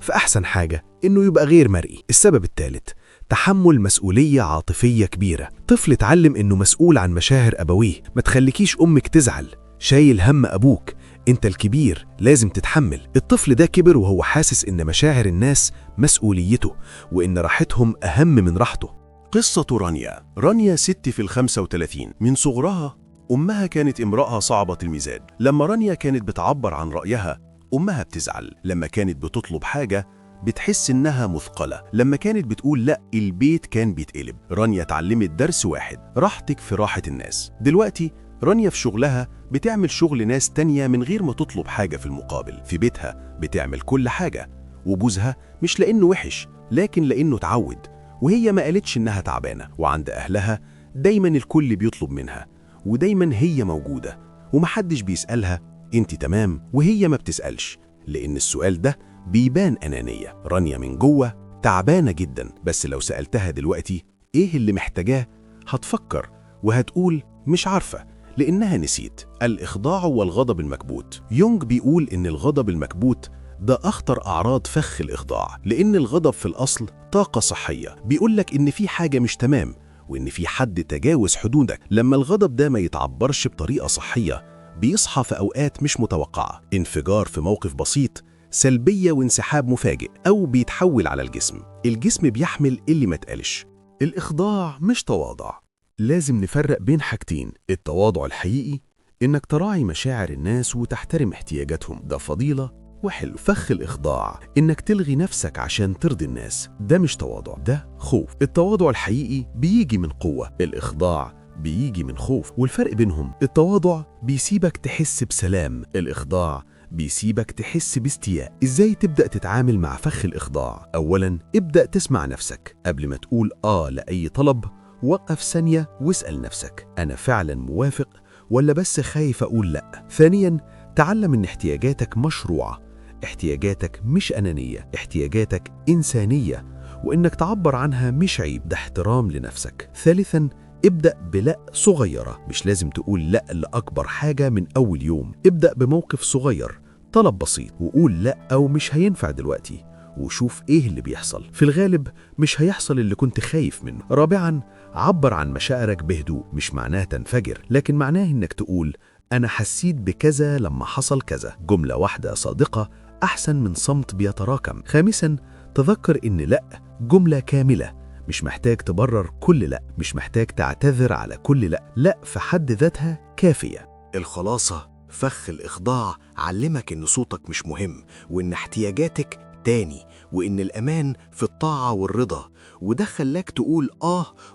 فأحسن حاجة إنه يبقى غير مرئي. السبب الثالث تحمل مسؤولية عاطفية كبيرة، طفل اتعلم إنه مسؤول عن مشاعر أبويه، ما تخليكيش أمك تزعل، شايل هم أبوك، أنت الكبير لازم تتحمل. الطفل ده كبر وهو حاسس إن مشاعر الناس مسؤوليته وإن راحتهم أهم من راحته. قصة رانيا. رانيا ست في 35، من صغرها أمها كانت امرأة صعبة المزاج. لما رانيا كانت بتعبر عن رأيها أمها بتزعل، لما كانت بتطلب حاجة بتحس إنها مثقلة، لما كانت بتقول لأ البيت كان بيتقلب. رانيا اتعلمت درس واحد: راحتك في راحة الناس. دلوقتي رانيا في شغلها بتعمل شغل ناس تانية من غير ما تطلب حاجة في المقابل، في بيتها بتعمل كل حاجة، وجوزها مش لأنه وحش لكن لأنه اتعود، وهي ما قالتش إنها تعبانة. وعند أهلها دايما الكل بيطلب منها، ودايما هي موجودة، ومحدش بيسألها انت تمام، وهي ما بتسألش لأن السؤال ده بيبان أنانية. رانيا من جوه تعبانة جدا، بس لو سألتها دلوقتي إيه اللي محتاجاه هتفكر وهتقول مش عارفة لأنها نسيت. الإخضاع والغضب المكبوت. يونغ بيقول إن الغضب المكبوت ده أخطر أعراض فخ الإخضاع، لأن الغضب في الأصل طاقة صحية، بيقولك إن في حاجة مش تمام وإن في حد تجاوز حدودك. لما الغضب ده ما يتعبرش بطريقة صحية بيصحى في أوقات مش متوقعة، انفجار في موقف بسيط، سلبية وانسحاب مفاجئ، أو بيتحول على الجسم. الجسم بيحمل اللي ما اتقالش. الإخضاع مش تواضع. لازم نفرق بين حاجتين: التواضع الحقيقي إنك تراعي مشاعر الناس وتحترم احتياجاتهم، ده فضيلة وحلو. فخ الإخضاع إنك تلغي نفسك عشان ترضي الناس، ده مش تواضع، ده خوف. التواضع الحقيقي بيجي من قوة، الإخضاع بيجي من خوف. والفرق بينهم: التواضع بيسيبك تحس بسلام، الإخضاع بيسيبك تحس باستياء. إزاي تبدأ تتعامل مع فخ الإخضاع؟ أولاً ابدأ تسمع نفسك قبل ما تقول لأي طلب. وقف ثانية واسأل نفسك: أنا فعلاً موافق ولا بس خايف أقول لأ؟ ثانياً تعلم إن احتياجاتك مشروعة، احتياجاتك مش أنانية، احتياجاتك إنسانية، وإنك تعبر عنها مش عيب، ده احترام لنفسك. ثالثاً ابدأ بلأ صغيرة، مش لازم تقول لأ لأكبر حاجة من أول يوم. ابدأ بموقف صغير، طلب بسيط، وقول لأ أو مش هينفع دلوقتي، وشوف إيه اللي بيحصل. في الغالب مش هيحصل اللي كنت خايف منه. رابعاً عبر عن مشاعرك بهدوء، مش معناه تنفجر، لكن معناه إنك تقول أنا حسيت بكذا لما حصل كذا. جملة واحدة صادقة أحسن من صمت بيتراكم. خامساً تذكر إن لأ جملة كاملة، مش محتاج تبرر كل لأ، مش محتاج تعتذر على كل لأ، لأ في حد ذاتها كافية. الخلاصة: فخ الإخضاع علمك إن صوتك مش مهم، وإن احتياجاتك تاني، وإن الأمان في الطاعة والرضا، وده خلاك تقول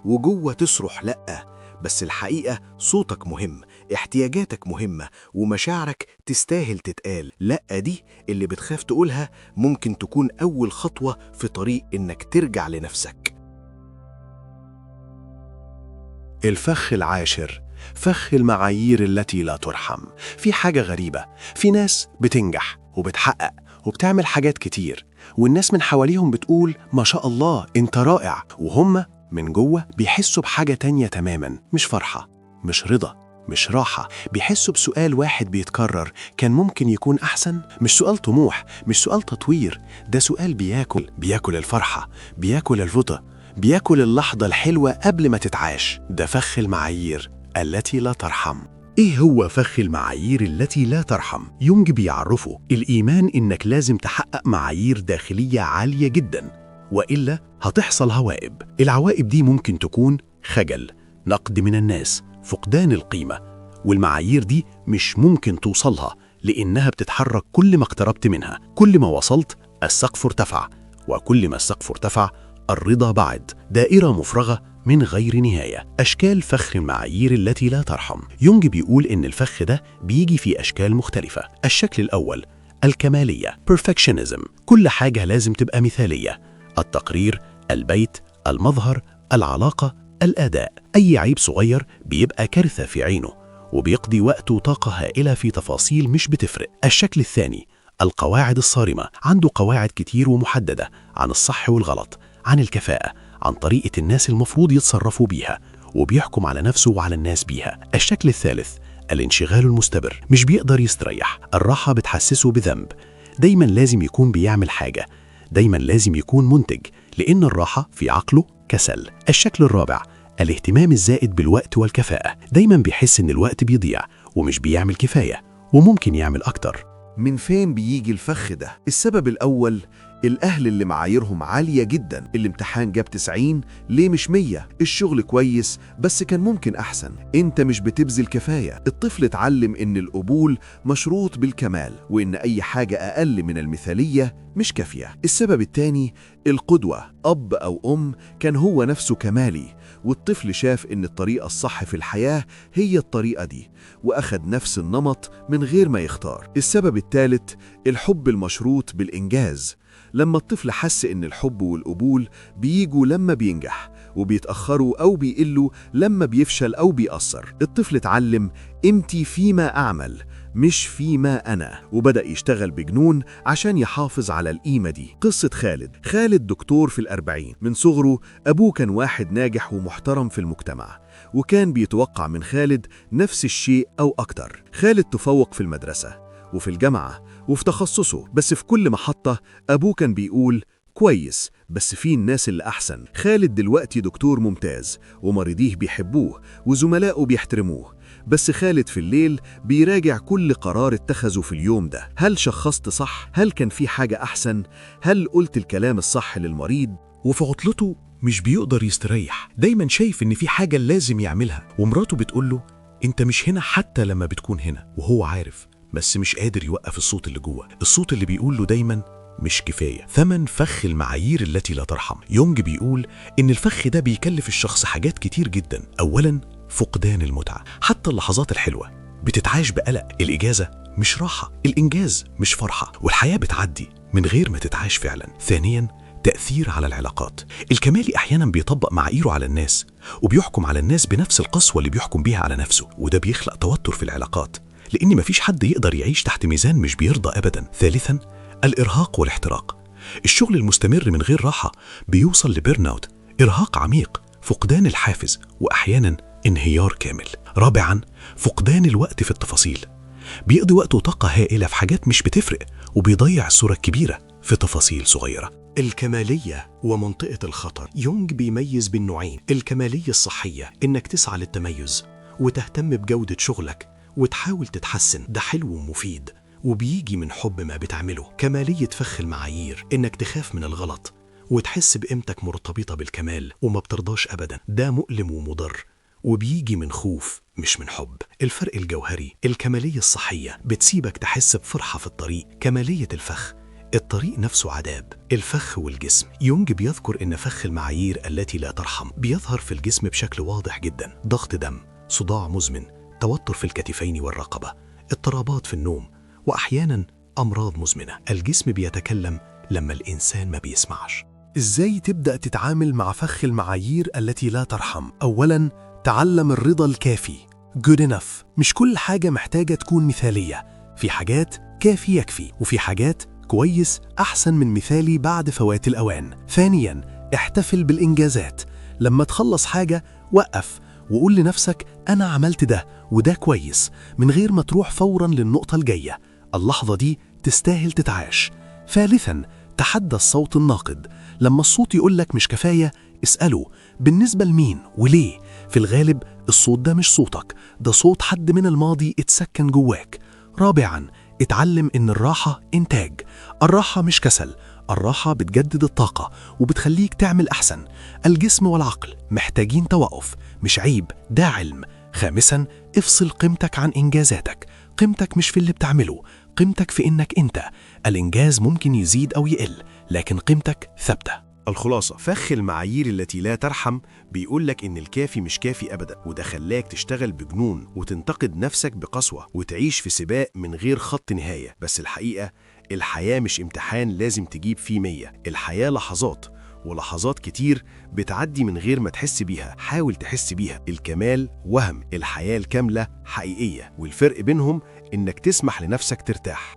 وجوه تصرخ لأ. بس الحقيقة صوتك مهم، احتياجاتك مهمة، ومشاعرك تستاهل تتقال. لأ دي اللي بتخاف تقولها ممكن تكون أول خطوة في طريق إنك ترجع لنفسك. الفخ العاشر، فخ المعايير التي لا ترحم. في حاجة غريبة، في ناس بتنجح وبتحقق وبتعمل حاجات كتير، والناس من حواليهم بتقول ما شاء الله انت رائع، وهم من جوه بيحسوا بحاجة تانية تماما، مش فرحة، مش رضا، مش راحة. بيحسوا بسؤال واحد بيتكرر، كان ممكن يكون أحسن؟ مش سؤال طموح، مش سؤال تطوير، ده سؤال بياكل الفرحة، بياكل الرضا، بياكل اللحظة الحلوة قبل ما تتعاش. ده فخ المعايير التي لا ترحم. إيه هو فخ المعايير التي لا ترحم؟ يونج بيعرفه الإيمان إنك لازم تحقق معايير داخلية عالية جدا، وإلا هتحصل عواقب. العواقب دي ممكن تكون خجل، نقد من الناس، فقدان القيمة، والمعايير دي مش ممكن توصلها لأنها بتتحرك كل ما اقتربت منها. كل ما وصلت السقف ارتفع، وكل ما السقف ارتفع الرضا بعد. دائرة مفرغة من غير نهاية. أشكال فخ المعايير التي لا ترحم. يونج بيقول إن الفخ ده بيجي في أشكال مختلفة. الشكل الأول الكمالية، perfectionism، كل حاجة لازم تبقى مثالية، التقرير، البيت، المظهر، العلاقة، الأداء. أي عيب صغير بيبقى كارثة في عينه، وبيقضي وقته وطاقة هائلة في تفاصيل مش بتفرق. الشكل الثاني القواعد الصارمة، عنده قواعد كتير ومحددة عن الصح والغلط، عن الكفاءة، عن طريقة الناس المفروض يتصرفوا بيها، وبيحكم على نفسه وعلى الناس بيها. الشكل الثالث الانشغال المستمر، مش بيقدر يستريح، الراحة بتحسسه بذنب، دايما لازم يكون بيعمل حاجة، دايما لازم يكون منتج، لأن الراحة في عقله كسل. الشكل الرابع الاهتمام الزائد بالوقت والكفاءة، دايما بيحس إن الوقت بيضيع ومش بيعمل كفاية وممكن يعمل أكتر. من فين بيجي الفخ ده؟ السبب الأول الأهل اللي معاييرهم عالية جدا، الامتحان جاب 90 ليه مش 100؟ الشغل كويس بس كان ممكن أحسن، أنت مش بتبذل كفاية. الطفل اتعلم إن القبول مشروط بالكمال، وإن أي حاجة أقل من المثالية مش كافية. السبب الثاني القدوة، أب أو أم كان هو نفسه كمالي، والطفل شاف إن الطريقة الصح في الحياة هي الطريقة دي، وأخد نفس النمط من غير ما يختار. السبب الثالث الحب المشروط بالإنجاز، لما الطفل حس إن الحب والقبول بيجوا لما بينجح، وبيتأخروا أو بيقلوا لما بيفشل أو بيقصر. الطفل اتعلم قيمتي فيما أعمل مش فيما أنا، وبدأ يشتغل بجنون عشان يحافظ على القيمة دي. قصة خالد، خالد دكتور في 40، من صغره أبوه كان واحد ناجح ومحترم في المجتمع، وكان بيتوقع من خالد نفس الشيء أو أكتر. خالد تفوق في المدرسة وفي الجامعة وفي تخصصه، بس في كل محطة أبوه كان بيقول كويس بس في الناس اللي أحسن. خالد دلوقتي دكتور ممتاز ومريضيه بيحبوه وزملائه بيحترموه، بس خالد في الليل بيراجع كل قرار اتخذه في اليوم ده. هل شخصت صح؟ هل كان في حاجة أحسن؟ هل قلت الكلام الصح للمريض؟ وفي عطلته مش بيقدر يستريح، دايما شايف إن في حاجة لازم يعملها، ومراته بتقوله أنت مش هنا حتى لما بتكون هنا، وهو عارف بس مش قادر يوقف الصوت اللي جوه، الصوت اللي بيقول له دايما مش كفاية. ثمن فخ المعايير التي لا ترحم. يونج بيقول إن الفخ ده بيكلف الشخص حاجات كتير جدا. أولا فقدان المتعة، حتى اللحظات الحلوة بتتعاش بقلق، الإجازة مش راحة، الإنجاز مش فرحة، والحياة بتعدي من غير ما تتعاش فعلا. ثانيا تأثير على العلاقات، الكمالي أحيانا بيطبق معاييره على الناس وبيحكم على الناس بنفس القسوة اللي بيحكم بيها على نفسه، وده بيخلق توتر في العلاقات لأن مفيش حد يقدر يعيش تحت ميزان مش بيرضى أبدا. ثالثا الإرهاق والاحتراق، الشغل المستمر من غير راحة بيوصل ل burnout، إرهاق عميق، فقدان الحافز، وأحيانا انهيار كامل. رابعا فقدان الوقت في التفاصيل، بيقضي وقته وطاقة هائلة في حاجات مش بتفرق، وبيضيع الصورة الكبيرة في تفاصيل صغيرة. الكمالية ومنطقة الخطر. يونج بيميز بين نوعين: الكمالية الصحية، إنك تسعى للتميز وتهتم بجودة شغلك وتحاول تتحسن، ده حلو ومفيد وبيجي من حب ما بتعمله. كمالية فخ المعايير، إنك تخاف من الغلط وتحس بقيمتك مرتبطة بالكمال وما بترضاش أبدا، ده مؤلم ومضر وبيجي من خوف مش من حب. الفرق الجوهري: الكمالية الصحية بتسيبك تحس بفرحة في الطريق، كمالية الفخ الطريق نفسه عذاب. الفخ والجسم. يونج بيذكر إن فخ المعايير التي لا ترحم بيظهر في الجسم بشكل واضح جدا: ضغط دم، صداع مزمن، توتر في الكتفين والرقبة، اضطرابات في النوم، وأحياناً أمراض مزمنة. الجسم بيتكلم لما الإنسان ما بيسمعش. إزاي تبدأ تتعامل مع فخ المعايير التي لا ترحم؟ أولاً تعلم الرضا الكافي، good enough. مش كل حاجة محتاجة تكون مثالية، في حاجات كافي يكفي، وفي حاجات كويس أحسن من مثالي بعد فوات الأوان. ثانياً، احتفل بالإنجازات. لما تخلص حاجة وقف وقول لنفسك أنا عملت ده وده كويس، من غير ما تروح فوراً للنقطة الجاية. اللحظة دي تستاهل تتعاش. ثالثاً، تحدى الصوت الناقد. لما الصوت يقولك مش كفاية اسأله بالنسبة لمين وليه. في الغالب الصوت ده مش صوتك، ده صوت حد من الماضي اتسكن جواك. رابعاً، اتعلم إن الراحة إنتاج. الراحة مش كسل، الراحة بتجدد الطاقة وبتخليك تعمل أحسن. الجسم والعقل محتاجين توقف، مش عيب، ده علم. خامساً، افصل قيمتك عن إنجازاتك. قيمتك مش في اللي بتعمله، قيمتك في إنك أنت. الإنجاز ممكن يزيد أو يقل، لكن قيمتك ثابتة. الخلاصة، فخ المعايير التي لا ترحم بيقولك إن الكافي مش كافي أبدا، وده خلاك تشتغل بجنون وتنتقد نفسك بقسوة وتعيش في سباق من غير خط نهاية. بس الحقيقة الحياة مش امتحان لازم تجيب فيه 100، الحياة لحظات، ولحظات كتير بتعدي من غير ما تحس بيها. حاول تحس بيها. الكمال وهم، الحياة الكاملة حقيقية، والفرق بينهم إنك تسمح لنفسك ترتاح.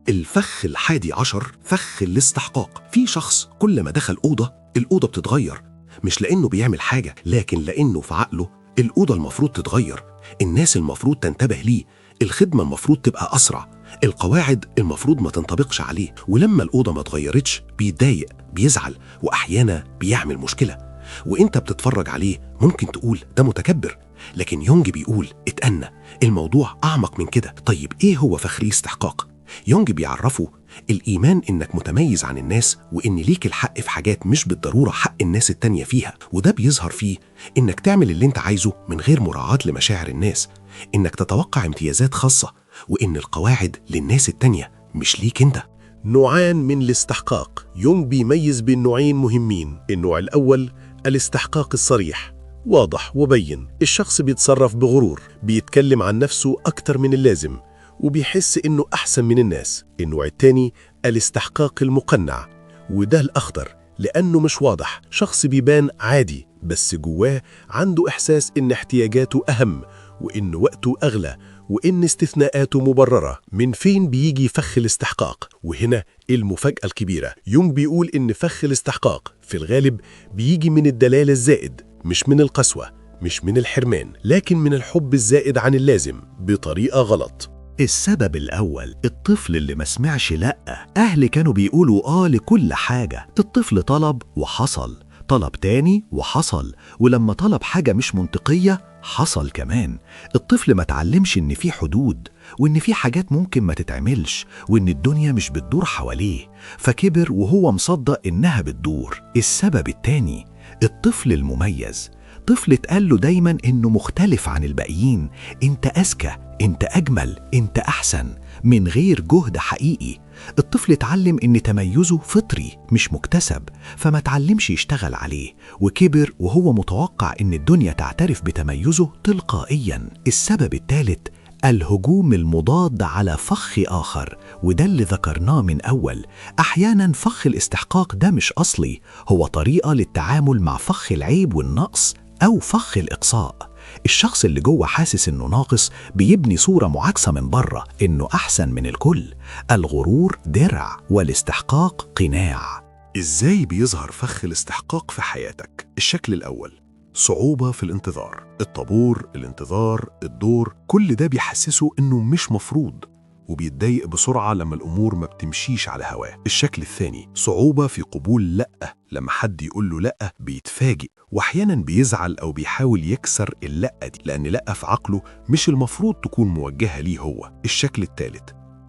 الفخ 11، فخ الاستحقاق. في شخص كل ما دخل أوضة الأوضة بتتغير، مش لأنه بيعمل حاجة، لكن لأنه في عقله الأوضة المفروض تتغير، الناس المفروض تنتبه ليه، الخدمة المفروض تبقى أسرع، القواعد المفروض ما تنطبقش عليه. ولما الأوضة ما اتغيرتش بيتضايق، بيزعل، وأحيانا بيعمل مشكلة. وإنت بتتفرج عليه ممكن تقول ده متكبر، لكن يونج بيقول اتأنى، الموضوع أعمق من كده. طيب إيه هو فخ الاستحقاق؟ يونج بيعرفه الإيمان إنك متميز عن الناس، وإن ليك الحق في حاجات مش بالضرورة حق الناس التانية فيها. وده بيظهر فيه إنك تعمل اللي أنت عايزه من غير مراعاة لمشاعر الناس، إنك تتوقع امتيازات خاصة، وإن القواعد للناس التانية مش ليك أنت. نوعان من الاستحقاق. يونج بيميز بين نوعين مهمين. النوع الأول الاستحقاق الصريح، واضح وبين، الشخص بيتصرف بغرور، بيتكلم عن نفسه أكتر من اللازم، وبيحس إنه أحسن من الناس. النوع الثاني الاستحقاق المقنع، وده الأخطر لأنه مش واضح. شخص بيبان عادي بس جواه عنده إحساس إن احتياجاته أهم، وإن وقته أغلى، وإن استثناءاته مبررة. من فين بيجي فخ الاستحقاق؟ وهنا المفاجأة الكبيرة. يونج بيقول إن فخ الاستحقاق في الغالب بيجي من الدلال الزائد، مش من القسوة، مش من الحرمان، لكن من الحب الزائد عن اللازم بطريقة غلط. السبب الأول، الطفل اللي ما سمعش لأ. أهل كانوا بيقولوا آه لكل حاجة. الطفل طلب وحصل، طلب تاني وحصل، ولما طلب حاجة مش منطقية حصل كمان. الطفل ما تعلمش إن في حدود، وإن في حاجات ممكن ما تتعملش، وإن الدنيا مش بتدور حواليه، فكبر وهو مصدق إنها بتدور. السبب التاني، الطفل المميز. طفل اتقال له دايما إنه مختلف عن الباقيين، أنت أذكى، أنت أجمل، أنت أحسن، من غير جهد حقيقي. الطفل اتعلم إن تميزه فطري مش مكتسب، فما تعلمش يشتغل عليه، وكبر وهو متوقع إن الدنيا تعترف بتميزه تلقائيا. السبب الثالث، الهجوم المضاد على فخ آخر، وده اللي ذكرناه من أول. أحيانا فخ الاستحقاق ده مش أصلي، هو طريقة للتعامل مع فخ العيب والنقص أو فخ الإقصاء. الشخص اللي جوه حاسس إنه ناقص بيبني صورة معاكسة من بره إنه أحسن من الكل. الغرور درع والاستحقاق قناع. إزاي بيظهر فخ الاستحقاق في حياتك؟ الشكل الأول، صعوبة في الانتظار. الطابور، الانتظار، الدور، كل ده بيحسسه إنه مش مفروض، وبيتضايق بسرعة لما الأمور ما بتمشيش على هواه. الشكل الثاني، صعوبة في قبول لأ. لما حد يقول له لأ بيتفاجئ، وأحياناً بيزعل أو بيحاول يكسر اللأ دي، لأن لأ في عقله مش المفروض تكون موجهة ليه هو. الشكل الثالث،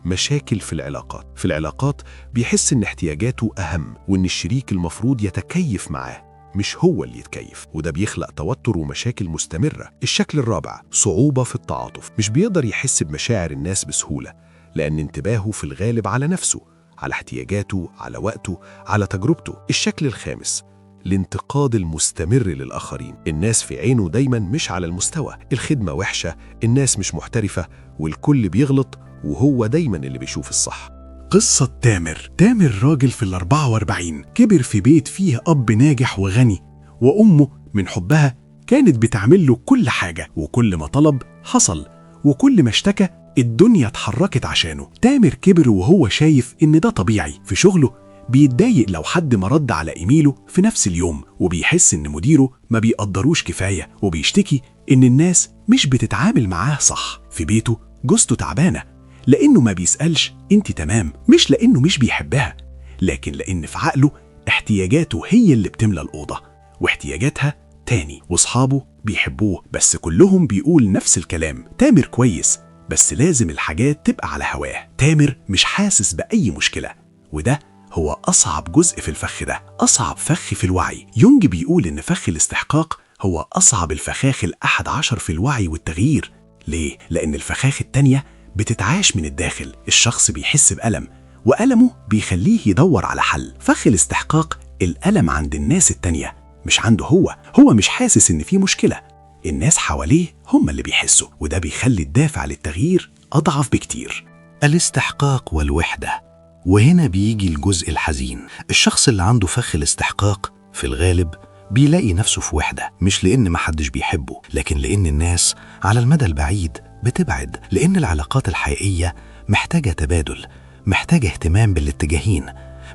مشاكل في العلاقات. في العلاقات بيحس إن احتياجاته أهم، وإن الشريك المفروض يتكيف معاه مش هو اللي يتكيف، وده بيخلق توتر ومشاكل مستمرة. الشكل الرابع، صعوبة في التعاطف. مش بيقدر يحس بمشاعر الناس بسهولة، لأن انتباهه في الغالب على نفسه، على احتياجاته، على وقته، على تجربته. الشكل الخامس، الانتقاد المستمر للآخرين. الناس في عينه دايما مش على المستوى، الخدمة وحشة، الناس مش محترفة، والكل بيغلط، وهو دايما اللي بيشوف الصح. قصة تامر. تامر راجل في ال44، كبر في بيت فيه أب ناجح وغني، وأمه من حبها كانت بتعمل له كل حاجة، وكل ما طلب حصل، وكل ما اشتكى الدنيا اتحركت عشانه. تامر كبر وهو شايف إن ده طبيعي. في شغله بيتضايق لو حد ما رد على إيميله في نفس اليوم، وبيحس إن مديره ما بيقدروش كفاية، وبيشتكي إن الناس مش بتتعامل معاه صح. في بيته جوزته تعبانة لأنه ما بيسألش أنت تمام، مش لأنه مش بيحبها، لكن لأن في عقله احتياجاته هي اللي بتملى الأوضة واحتياجاتها تاني. وأصحابه بيحبوه بس كلهم بيقول نفس الكلام، تامر كويس بس لازم الحاجات تبقى على هواه. تامر مش حاسس بأي مشكلة، وده هو أصعب جزء في الفخ ده، أصعب فخ في الوعي. يونج بيقول إن فخ الاستحقاق هو أصعب الفخاخ ال11 في الوعي والتغيير. ليه؟ لأن الفخاخ التانية بتتعاش من الداخل، الشخص بيحس بألم وألمه بيخليه يدور على حل. فخ الاستحقاق الألم عند الناس التانية مش عنده هو، هو مش حاسس إن في مشكلة، الناس حواليه هم اللي بيحسوا، وده بيخلي الدافع للتغيير أضعف بكتير. الاستحقاق والوحدة، وهنا بيجي الجزء الحزين. الشخص اللي عنده فخ الاستحقاق في الغالب بيلاقي نفسه في وحدة، مش لأن محدش بيحبه، لكن لأن الناس على المدى البعيد بتبعد، لأن العلاقات الحقيقية محتاجة تبادل، محتاجة اهتمام بالاتجاهين،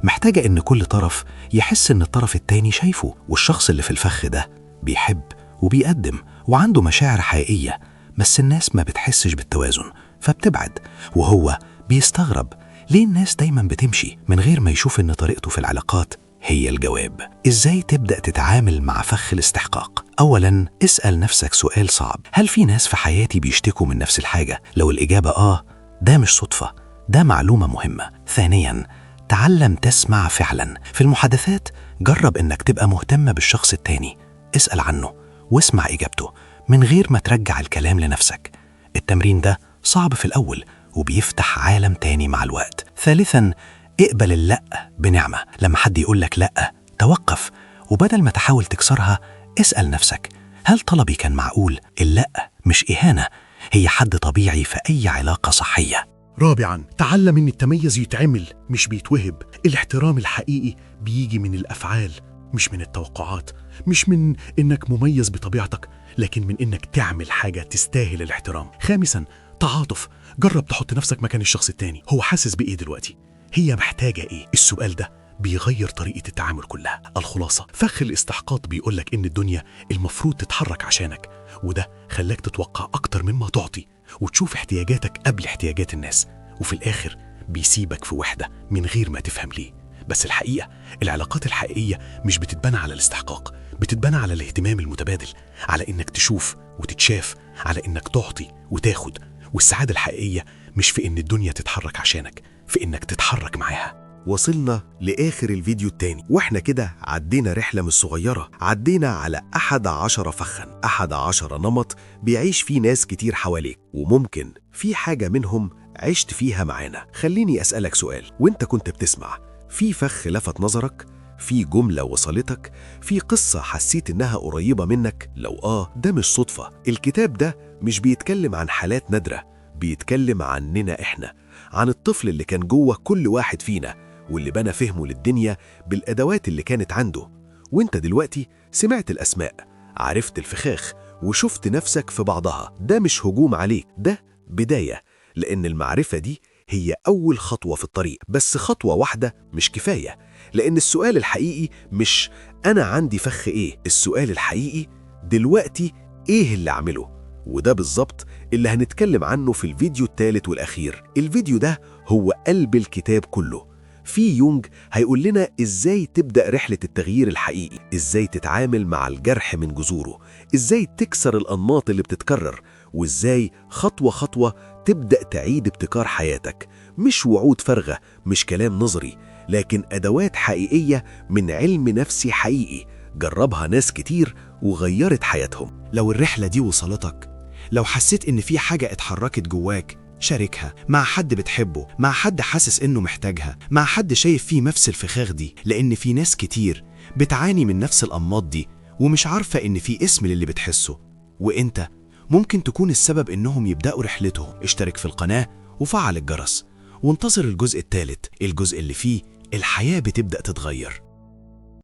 محتاجة إن كل طرف يحس إن الطرف التاني شايفه. والشخص اللي في الفخ ده بيحب وبيقدم وعنده مشاعر حقيقية، بس الناس ما بتحسش بالتوازن فبتبعد، وهو بيستغرب ليه الناس دايما بتمشي من غير ما يشوف إن طريقته في العلاقات هي الجواب. إزاي تبدأ تتعامل مع فخ الاستحقاق؟ أولاً اسأل نفسك سؤال صعب، هل في ناس في حياتي بيشتكوا من نفس الحاجة؟ لو الإجابة آه، ده مش صدفة، ده معلومة مهمة. ثانياً تعلم تسمع فعلاً. في المحادثات جرب إنك تبقى مهتم بالشخص التاني، اسأل عنه واسمع إجابته من غير ما ترجع الكلام لنفسك. التمرين ده صعب في الأول وبيفتح عالم تاني مع الوقت. ثالثاً اقبل اللأ بنعمة. لما حد يقولك لأ توقف، وبدل ما تحاول تكسرها اسأل نفسك هل طلبي كان معقول؟ اللأ مش إهانة، هي حد طبيعي في أي علاقة صحية. رابعاً تعلم إن التميز يتعمل مش بيتوهب. الاحترام الحقيقي بيجي من الأفعال مش من التوقعات، مش من إنك مميز بطبيعتك، لكن من إنك تعمل حاجة تستاهل الاحترام. خامساً تعاطف. جرب تحط نفسك مكان الشخص التاني، هو حاسس بإيه دلوقتي؟ هي محتاجة إيه؟ السؤال ده بيغير طريقة التعامل كلها. الخلاصة، فخ الاستحقاق بيقولك إن الدنيا المفروض تتحرك عشانك، وده خلاك تتوقع أكتر مما تعطي، وتشوف احتياجاتك قبل احتياجات الناس، وفي الآخر بيسيبك في وحدة من غير ما تفهم ليه. بس الحقيقة العلاقات الحقيقية مش بتتبنى على الاستحقاق، بتتبنى على الاهتمام المتبادل، على إنك تشوف وتتشاف، على إنك تعطي وتاخد. والسعادة الحقيقية مش في إن الدنيا تتحرك عشانك، في إنك تتحرك معاها. وصلنا لآخر الفيديو التاني، وإحنا كده عدينا رحلة مش صغيرة، عدينا على 11 فخا، 11 نمط بيعيش فيه ناس كتير حواليك، وممكن في حاجة منهم عشت فيها معانا. خليني أسألك سؤال وإنت كنت بتسمع، في فخ لفت نظرك؟ في جملة وصلتك؟ في قصة حسيت إنها قريبة منك؟ لو آه، ده مش صدفة. الكتاب ده مش بيتكلم عن حالات نادرة، بيتكلم عننا إحنا، عن الطفل اللي كان جوه كل واحد فينا، واللي بنى فهمه للدنيا بالأدوات اللي كانت عنده. وانت دلوقتي سمعت الأسماء، عرفت الفخاخ، وشفت نفسك في بعضها. ده مش هجوم عليك، ده بداية، لأن المعرفة دي هي أول خطوة في الطريق. بس خطوة واحدة مش كفاية، لأن السؤال الحقيقي مش أنا عندي فخ إيه، السؤال الحقيقي دلوقتي إيه اللي أعمله؟ وده بالظبط اللي هنتكلم عنه في الفيديو الثالث والأخير. الفيديو ده هو قلب الكتاب كله. في يونج هيقول لنا إزاي تبدأ رحلة التغيير الحقيقي، إزاي تتعامل مع الجرح من جذوره، إزاي تكسر الأنماط اللي بتتكرر، وإزاي خطوة خطوة تبدأ تعيد ابتكار حياتك. مش وعود فارغة، مش كلام نظري، لكن أدوات حقيقية من علم نفسي حقيقي جربها ناس كتير وغيرت حياتهم. لو الرحلة دي وصلتك، لو حسيت إن في حاجة اتحركت جواك، شاركها مع حد بتحبه، مع حد حاسس إنه محتاجها، مع حد شايف فيه نفس الفخاخ دي، لأن في ناس كتير بتعاني من نفس الأنماط دي ومش عارفة إن في اسم للي بتحسه، وإنت ممكن تكون السبب إنهم يبدأوا رحلتهم. اشترك في القناة وفعل الجرس، وانتظر الجزء الثالث، الجزء اللي فيه الحياة بتبدأ تتغير.